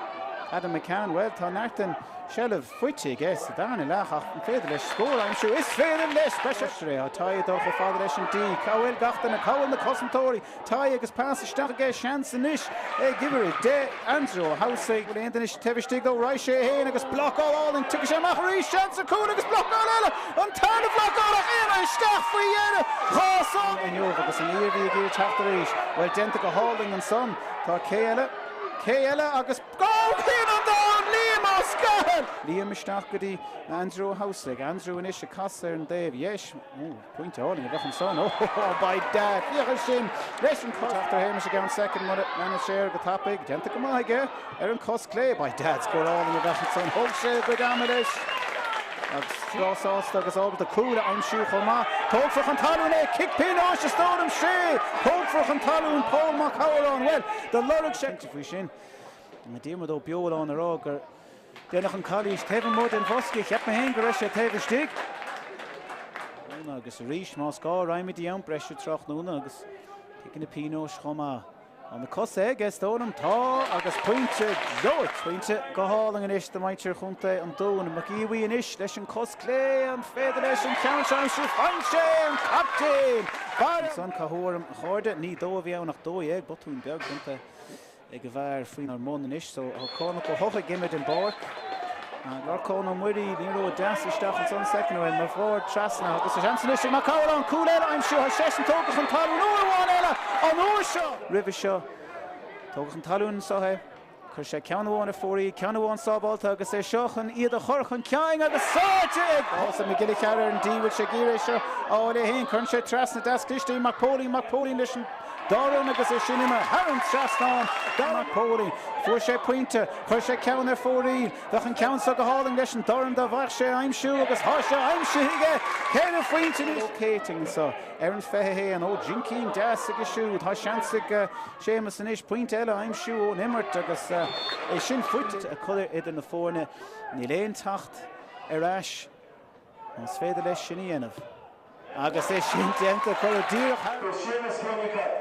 Adam McCann, bhuel, tá neart den seilbh faighte aige sa darna leath ach an féidir leis scór a aimsiú? Is féidir leis! Beidh sé Tá Ty ag dul chomh fada leis an D. Cá bhfuil gach duine? Cá bhfuil na cosantóirí? Ty agus pas isteach aige, seans anois ag uimhir 10, Andrew Ó hEamhsaigh. Bhfuil aon duine taobh istigh dó? Raghaidh sé féin agus blocáil álainn. Tiocfaidh sé amach arís, seans ar chúl agus blocáil eile! An tarna bhlocáil ach imithe isteach faoi dheireadh! 2 san! Inniu agus an Iarmhí ag iarraidh teacht arís. Bhuel, déanta go hálainn ansan. Tá cé eile? Cé eile agus Ó cinn an domhain! Liam Ó Scathail! Liam isteach go dtí Andrew Ó hEamhsaigh. Andrew anois ag casadh ar an dtaobh dheis. Ó, pointe álainn a bheadh ansan. Ó, by dad! Féach air sin! Leis an cos. Teacht ar Shéamus i gceann soicind mura leanann sé air go tapaidh. Déanta go maith aige ar an cos clé. By dad, scór álainn a bheadh ansan. Thóg sé a gcuid ama leis. Agus breá sásta agus ábalta cúl a aimsiú chomh maith. Tógfar chun talún é! Cic pionóis is dóigh liom sé! Tógfar chun talún Pól Mac Shamhráin. Bhuel, do lorg sé. Faoi sin, Diarmuid Ó Beoláin a rá gur déanadh an calaois taobh amuigh den bhosca. Cheap mé féin go raibh sé taobh istigh. Agus arís, más gá, raghaimid i am breise tráthnóna agus ciceanna pionóis chomh maith. Tá na cosa aige, is dóigh liom. Tá, agus pointe gleoite. Pointe go hálainn anois do mhuintir Chontae an Dúin. Mac Aodha anois leis an cos clé. An féidir leis an ceann seo a aimsiú? Faigheann sé an captaen! Barra! Ansan, cathú orm, a chairde. Ní dó a bhí ann ach 12, botún beag déanta ag an bhfear faoinár mbun anois. So, tá Cormac Ó hEochaidh imithe den bpáirc. Lorcán Ó Muirí, liathróid deas isteach ansan soicind ó shin, Mac Bhaird trasna agus a seans anois ag Mac Shamhráin cúl eile a aimsiú, tá seisean tógtha chun talún uair amháin eile an uair seo! Roimhe seo, tógadh chun talún anseo é, chuir sé ceann amháin ar fóraoil, ceann amháin sábháilte agus é seo chun iad a chur chun cinn agus sáite ag Ása Mac Giolla Chearra ar an D, bhfuil sé ag iarraidh é seo a fháil é féin, cuireann sé trasna deas cliste í Mac Póilín, Mac Póilín leis an dorn agus é sin imithe thar an trasnán do Mac Póilín. Fuair sé pointe, chuir sé ceann ar fóraoil, bheadh an ceann seo go hálainn leis an dorn dá bhfaigheadh sé a aimsiú agus tá sé aimsithe aige! Ceithre phointe anois. Ó Céitinn anseo ar an 21, ó Jincín deas aige siúd, tá seans ag Séamus anois pointe eile a aimsiú ón imirt agus é sin faighte. A cur idir na foirne, níl aon teacht ar ais más féidir leis sin a dhéanamh. Agus é sin déanta, cuireadh díreach thar. Seamus Kenny.